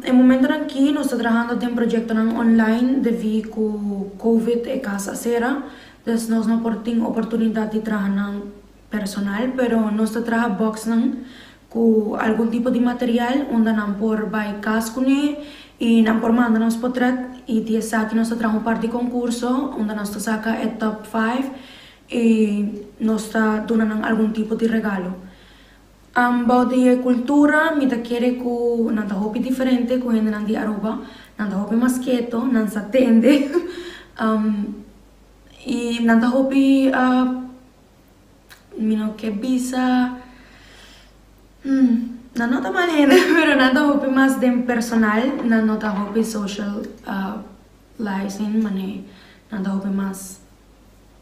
E momentonan aki nos ta trahando den proyektonan online debí ku covid e kas a sera, dus nos no por tin oportunidat di traha nan personal, pero nos ta traha boxnan ku algun tipo di material unda nan por bai kas kuné i nan por manda nos potret i di esaki nos ta traha un par di konkurso unda nos ta saka e top five i nos ta duna nan algun tipo di regalo. Bou di e kultura mi ta kere ku nan ta hopi diferente ku hendenan di Aruba, nan ta hopi mas keto, nan sa tende i nan ta hopi. Mi no ke bisa, nan no ta mal hende, pero nan ta hopi mas den personal, nan no ta hopi socializing, mane nan ta hopi mas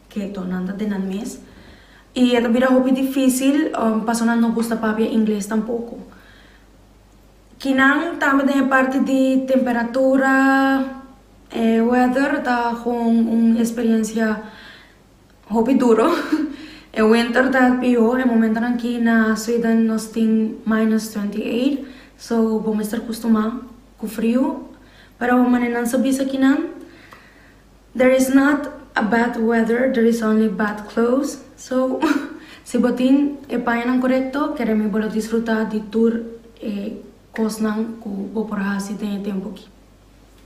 keto, nan ta den nan mes. I e ta bira hopi dificil pasobra nan no gusta papia ingles tampoco. Kinan tambe den e parti di temperatura, e weather ta gewoon un experiencia. Hopi duro. E winter ta pió. E momentonan aki na Sweden nos tin minus 28, so bo mester kustumá ku friu. Pero manera nan sa bisa kinan, there is not a bad weather, there is only bad clothes. So, si bo tin e pañanan korekto, kere mi bo lo disfrutá di tur e kosnan ku bo por hasi den e tempu aki.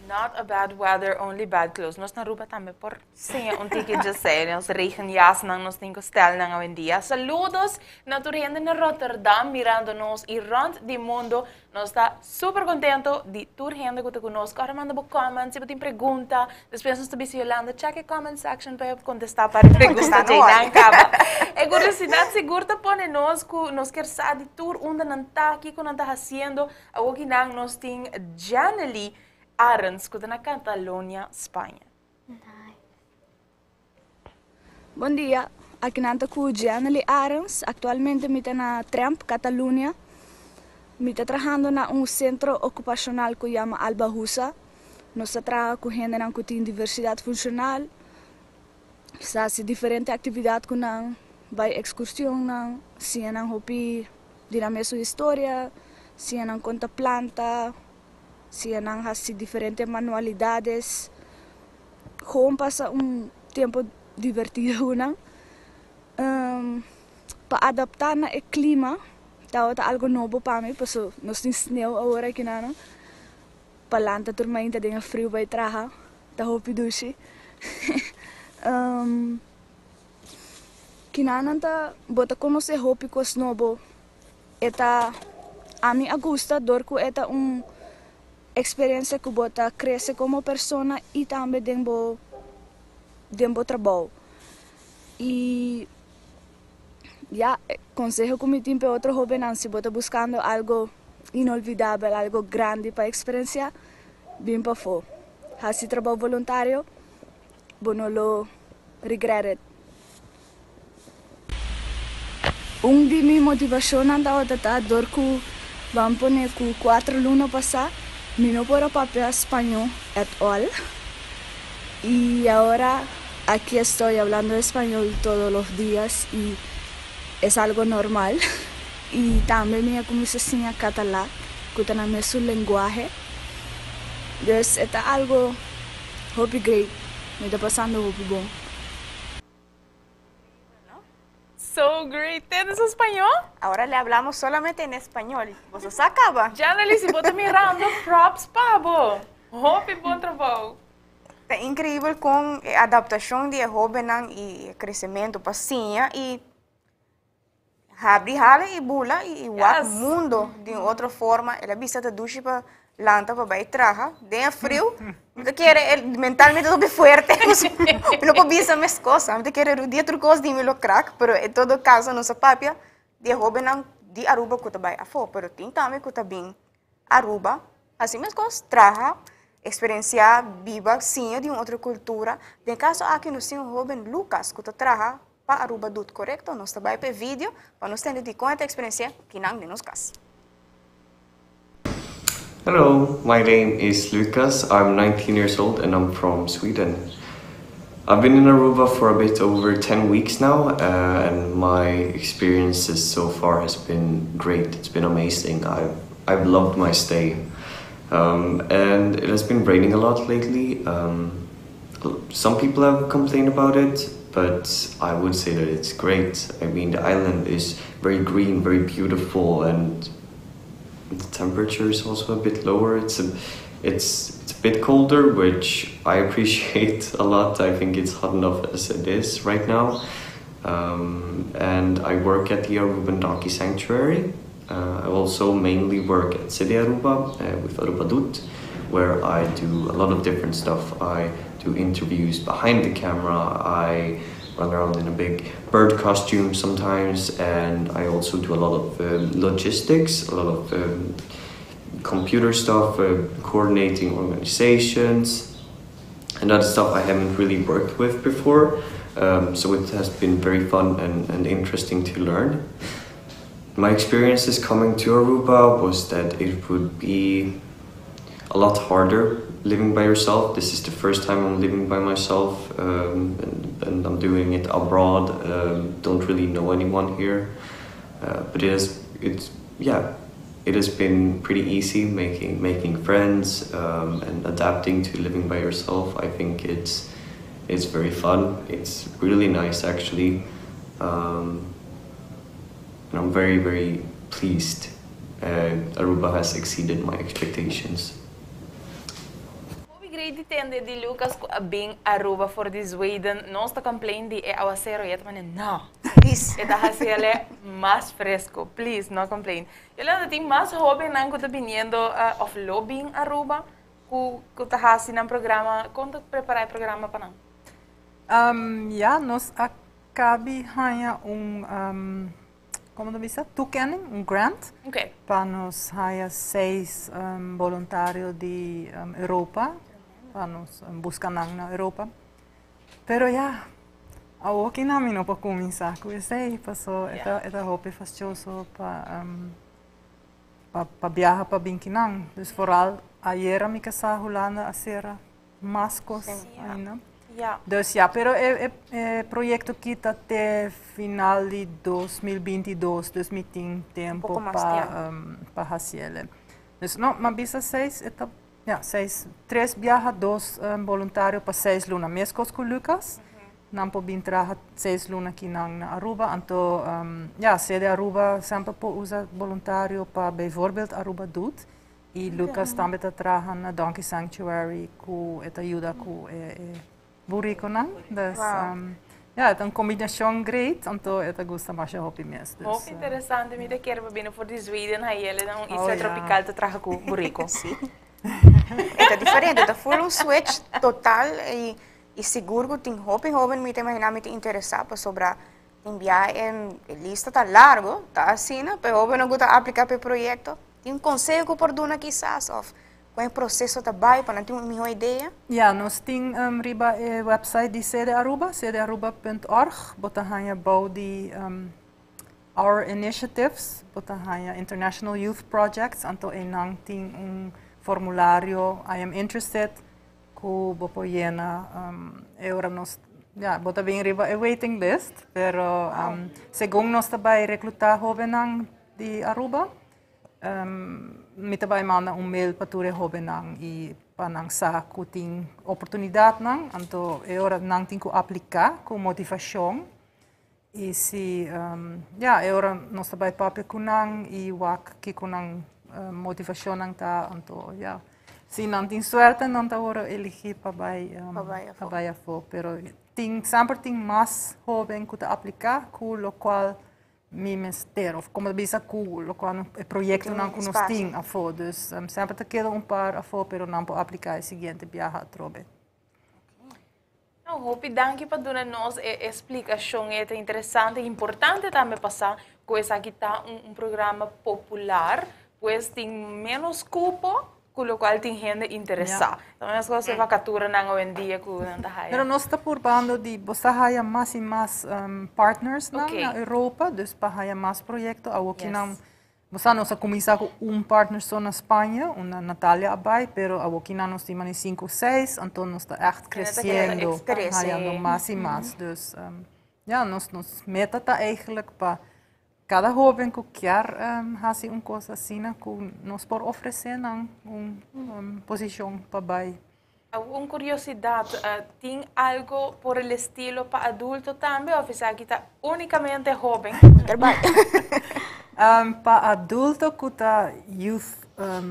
Not a bad weather, only bad clothes. Nos na Aruba tambe por siña un tiki djesei. Nos regenjasnan, nos tin ku stelnan awendia. Saludos na tur hende na Rotterdam mirando nos i rond di mundo. Nos ta super contento di tur hende ku ta ku nos. Kòrda manda bo comment si bo tin pregunta. Despues nos ta bisa Yolanda check e comment section pa e kontestá par e pregunta djei nan kaba. E curiosidad sigur ta pone nos ku nos kier sa di tur unda nan ta, kiko nan ta hasiendo. Awoki nan nos tin Janely Arends ku ta na Catalonia, Spaña. Bon dia, aki nan ta ku Janely Arends, aktualmente mi ta na Tremp, Catalunya. Mi ta trahando na un sentro okupashonal ku yama Alba Husa. Nos ta traha ku hendenan ku tin diversidat funshonal, sa hasi diferente aktividat ku nan, bai ekskurshonnan, siña nan hopi. Di nan mesun historia, siña nan konta planta, siña nan hasi diferente manualidades. Gewoon pasa un tempo divertido nan. Pa adapta na e clima tabata algo nobo pa mi paso nos tin sneeuw awor aki nan. Pa lanta tur mainta den e friu bay traha ta hopi dushi. Kinanan ta bo ta conoce hopi cos nobo. E ta ami a gusta dor cu e ta un experiencia cu bo ta crece como persona y tambe den bo den bo trabou. Y ya, conseho cu mi tin pa e otro hobennan si bo ta buscando algo inolvidabel, algo grandi pa experiencia, bin pafo. Haci trabou voluntario, bo no lo regret it. Un di mi motivacionnan tabata ta dor cu ban pone cu cuatro luna pasa mi no por a papia spaño at all y ahora aki estoy hablando español todos los dias y es algo normal y tambe mi a cuminsa siña catalá cu ta na mesun lenguahe dus e ta algo hopi great mi ta pasando hopi bon. So great. ¿Tienes español? Ahora le hablamos solamente en español. Boso sa caba. Janely, si bo ta mirando, props pa bo. Hopi bon trabou. Ta increibel con e adaptacion di e hobennan y e crecemento pa siña y habri hala y bula y wak mundo di un otro forma. El a bisa ta dushi pa lanta pa bai traha den e friu. Mi ta kere mentalmente hopi fuerte. Mi no por bisa mes cosa. Mi ta kere rudi tur cos di mi lo krak, pero en todo caso nos a papia di e hobennan di Aruba cu ta bai afo, pero tin tambe cu ta bin Aruba haci mes cos, traha, experiencia, biba, siña di un otro cultura. Den caso aki nos tin un hoben Lucas cu ta traha pa Aruba Doet, corecto? Nos ta bai pa e video pa nos tende di con e ta experiencia kinan den nos cas. Hello, my name is Lucas. I'm 19 years old and I'm from Sweden. I've been in Aruba for a bit over 10 weeks now, and my experiences so far has been great. It's been amazing. I've, I've loved my stay. And it has been raining a lot lately. Some people have complained about it, but I would say that it's great. I mean, the island is very green, very beautiful, and the temperature is also a bit lower. It's a, it's, it's a bit colder, which I appreciate a lot. I think it's hot enough as it is right now. And I work at the Aruban Donkey Sanctuary. I also mainly work at Cede Aruba, with Aruba Doet, where I do a lot of different stuff. I do interviews behind the camera, I run around in a big bird costume sometimes, and I also do a lot of logistics, a lot of computer stuff, coordinating organizations, and other stuff I haven't really worked with before. So it has been very fun and interesting to learn. My experiences coming to Aruba was that it would be a lot harder living by yourself. This is the first time I'm living by myself, and I'm doing it abroad. Don't really know anyone here, but it has been pretty easy making friends, and adapting to living by yourself. I think it's very fun. It's really nice actually. And I'm very, very pleased. Aruba has exceeded my expectations. Hopi great di tende di Lucas cu a bin Aruba for di Zweden. Nos ta complain di e awacero y e ta mane no. Please. E ta haciele mas fresco. Please, no complain. Yolanda, tin mas hobennan cu ta biniendo of lo bin Aruba cu ta haci nan programa. Con ta prepara e programa pa nan? Ja, nos a caba di haya un, con ta bisa, toekenning, un grant. Pa nos haya seis voluntario di Europa, pa nos busca nan na Europa. Pero ja, awor cu mi no por cuminsa cu esey, paso e ta hopi fastioso pa biaha pa bin kinan. Dus vooral ayera mi casa Hulanda a cera mas cos ainda. Dus ja, pero e proyecto aki ta te final di 2022, dus mi tin tempo Poco mas pa tempo. Pa haci'e. Dus no, ma bisa seis, e ta Ja, seis, tres biaha dos boluntario pa 6 luna. Mescos cu Lucas. Nan por bin traha 6 luna aki na Aruba. Anto, ja, Cede Aruba semper por usa boluntario pa bijvoorbeeld Aruba Doet. Y Lucas tambe ta traha na Donkey Sanctuary cu e ta yuda cu e buriconan. Dus, ja, e ta un combinacion great, anto e ta gusta masha hopi mes. Dus, Hopi interesante, mi ta kere bin for di Zweden, hayele na un isla tropical ta traha cu burico. Si. Ta diferente, ta full un switch total y sigur cu tin hopi hoben, mi ta imagina, mi ta interesa pasobra envia en lista ta largo, ta asina, pero hoben no gusta aplica pa e proyecto. Tin un conseho por duna kisas of con e proceso ta bay pa nan tin un miho idea? Ja, nos tin riba e website di Cede Aruba, cedearuba.org, bo ta haya bou di Our Initiatives, bo ta haya International Youth Projects, anto einan tin un formulario "I am interested", cu bo por yena e ora nos, ja, bo ta bin riba e waiting list, pero segun nos ta bay recluta hobennan di Aruba, mi ta bay manda un mail pa tur e hobennan y pa nan sa cu tin oportunidadnan, anto e ora nan tin cu aplica cu motivacion. Y si, ja, e ora nos ta bay papia cu nan y wak kico nan motivacionnan ta, anto, ja. Si nan tin suerte, nan ta ora eligi pa bay, Pa bay afo. Pa bay afo. Pero tin, semper tin mas hoben cu ta aplica, cu locual mi mester, of como bisa cu locual e proyectonan cu nos espacio. Tin afo. Dus semper ta keda un par afo, pero nan por aplica e siguiente biaha atrobe. No, hopi danki pa duna nos e explicacion, e interesante y importante tambe pa sa cu esaki ta un programa popular, pues tin menos cupo, cu locual tin hende interesa. Tambe nos conoce vacaturanan hoy en dia cu nan ta haya. Pero nos ta purbando di bo sa haya mas y mas partners nan na Europa, dus pa haya mas proyecto. Awo cu nan, bo sa, nos a cuminsa cu un partner so na Spaña, una Natalia a bay, pero awo cu nan nos tin mas 5 o 6, anto nos ta echt creciendo, Crece. Hayando mas y mas. Dus ja, nos meta ta eigenlijk pa cada hoben cu kier haci un cos asina, cu nos por ofrece nan un posicion pa bay. Un curiosidad, tin algo por el estilo pa adulto tambe of esaki ta unicamente hoben? Pa adulto cu ta youth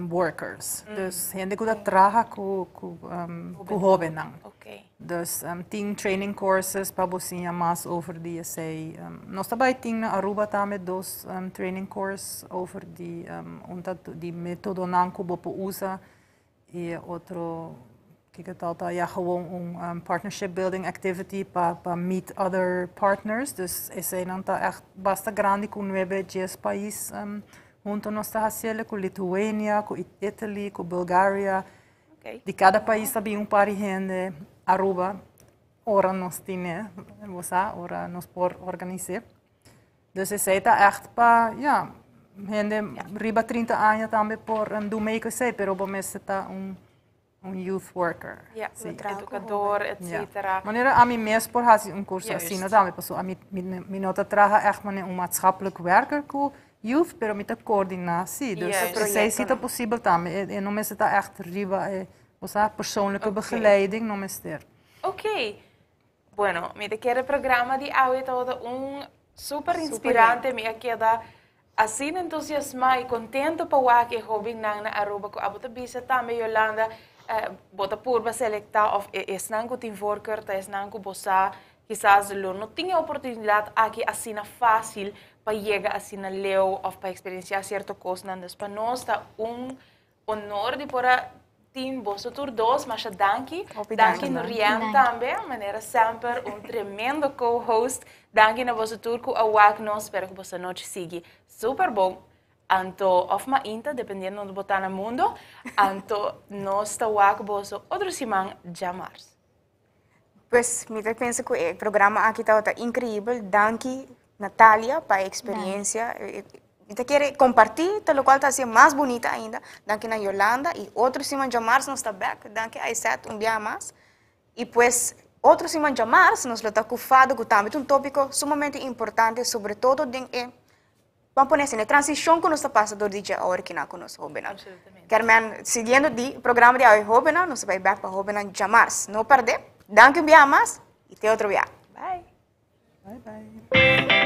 workers. Dus hende cu ta traha cu hobennan. Dus tin training courses pa bo siña mas over di esey. Nos tambe tin na Aruba tambe dos training course over di un ta di metodonan cu bo por usa y otro cu ta, ja, gewoon un partnership building activity pa meet other partners. Dus esey nan ta echt basta grandi cu 9, 10 pais hunto nos ta haciendo cu Lithuania, cu Italy, cu Bulgaria. Di cada pais tambe un par di hende. Aruba, ora nos tin, bo sa, ora nos por organisa. Dus esey ta echt pa, ja, hende riba 30 aña tambe por doen mee esey, pero bo mester ta un youth worker. Ja, educador, etc. Ja. Manera ami mes por haci un curso asina tambe, paso ami mi no ta traha echt manera un maatschappelijk werker cu youth, pero mi ta coordina, si. Dus esey si ta posibel tambe. E no mester ta echt riba e, osea, persoonlijke begeleiding no mester. Ok. Bueno, mi ta kere programa di awe tabata un super inspirante, mi a keda asina entusiasma y contento pa wak e hobennan na Aruba cu abo ta bisa tambe, Yolanda, bo ta purba selecta of esnan cu tin voorkeur ta esnan cu bo sa kisas lo no tin e oportunidad aki asina facil pa yega asina leu of pa experiencia cierto cosnan. Dus pa nos ta un honor di por a tin boso tur dos, masha danki. Hopi danki danki. Nurian Danki. Tambe, manera semper un tremendo co-host. Danki na boso tur cu a wak nos, spero cu boso nochi sigui super bon. Anto, of mainta, dependiendo unda bo ta na mundo. Anto, nos ta wak boso otro siman diamars. Pues, mi ta pensa cu e programa aki ta increibel. Danki, Natalia, pa e experiencia. Mi ta kier comparti, ta locual ta haci mas bunita ainda. Danki na Yolanda y otro siman diamars nos ta back. Danki Aizet un dia mas. Y pues, otro siman diamars nos lo ta cu Fado, cu tambe ta un topico sumamente importante, sobre todo den e Ban pone asina, e transicion cu nos ta pasa door di dje awor kina cu nos hobennan. Absolutamente. Kermen, siguiendo di programa di awe hobennan, nos ta bay bek pa hobennan djamars. No perde. Danki un biaha mas y te otro biaha. Bye. Bye bye.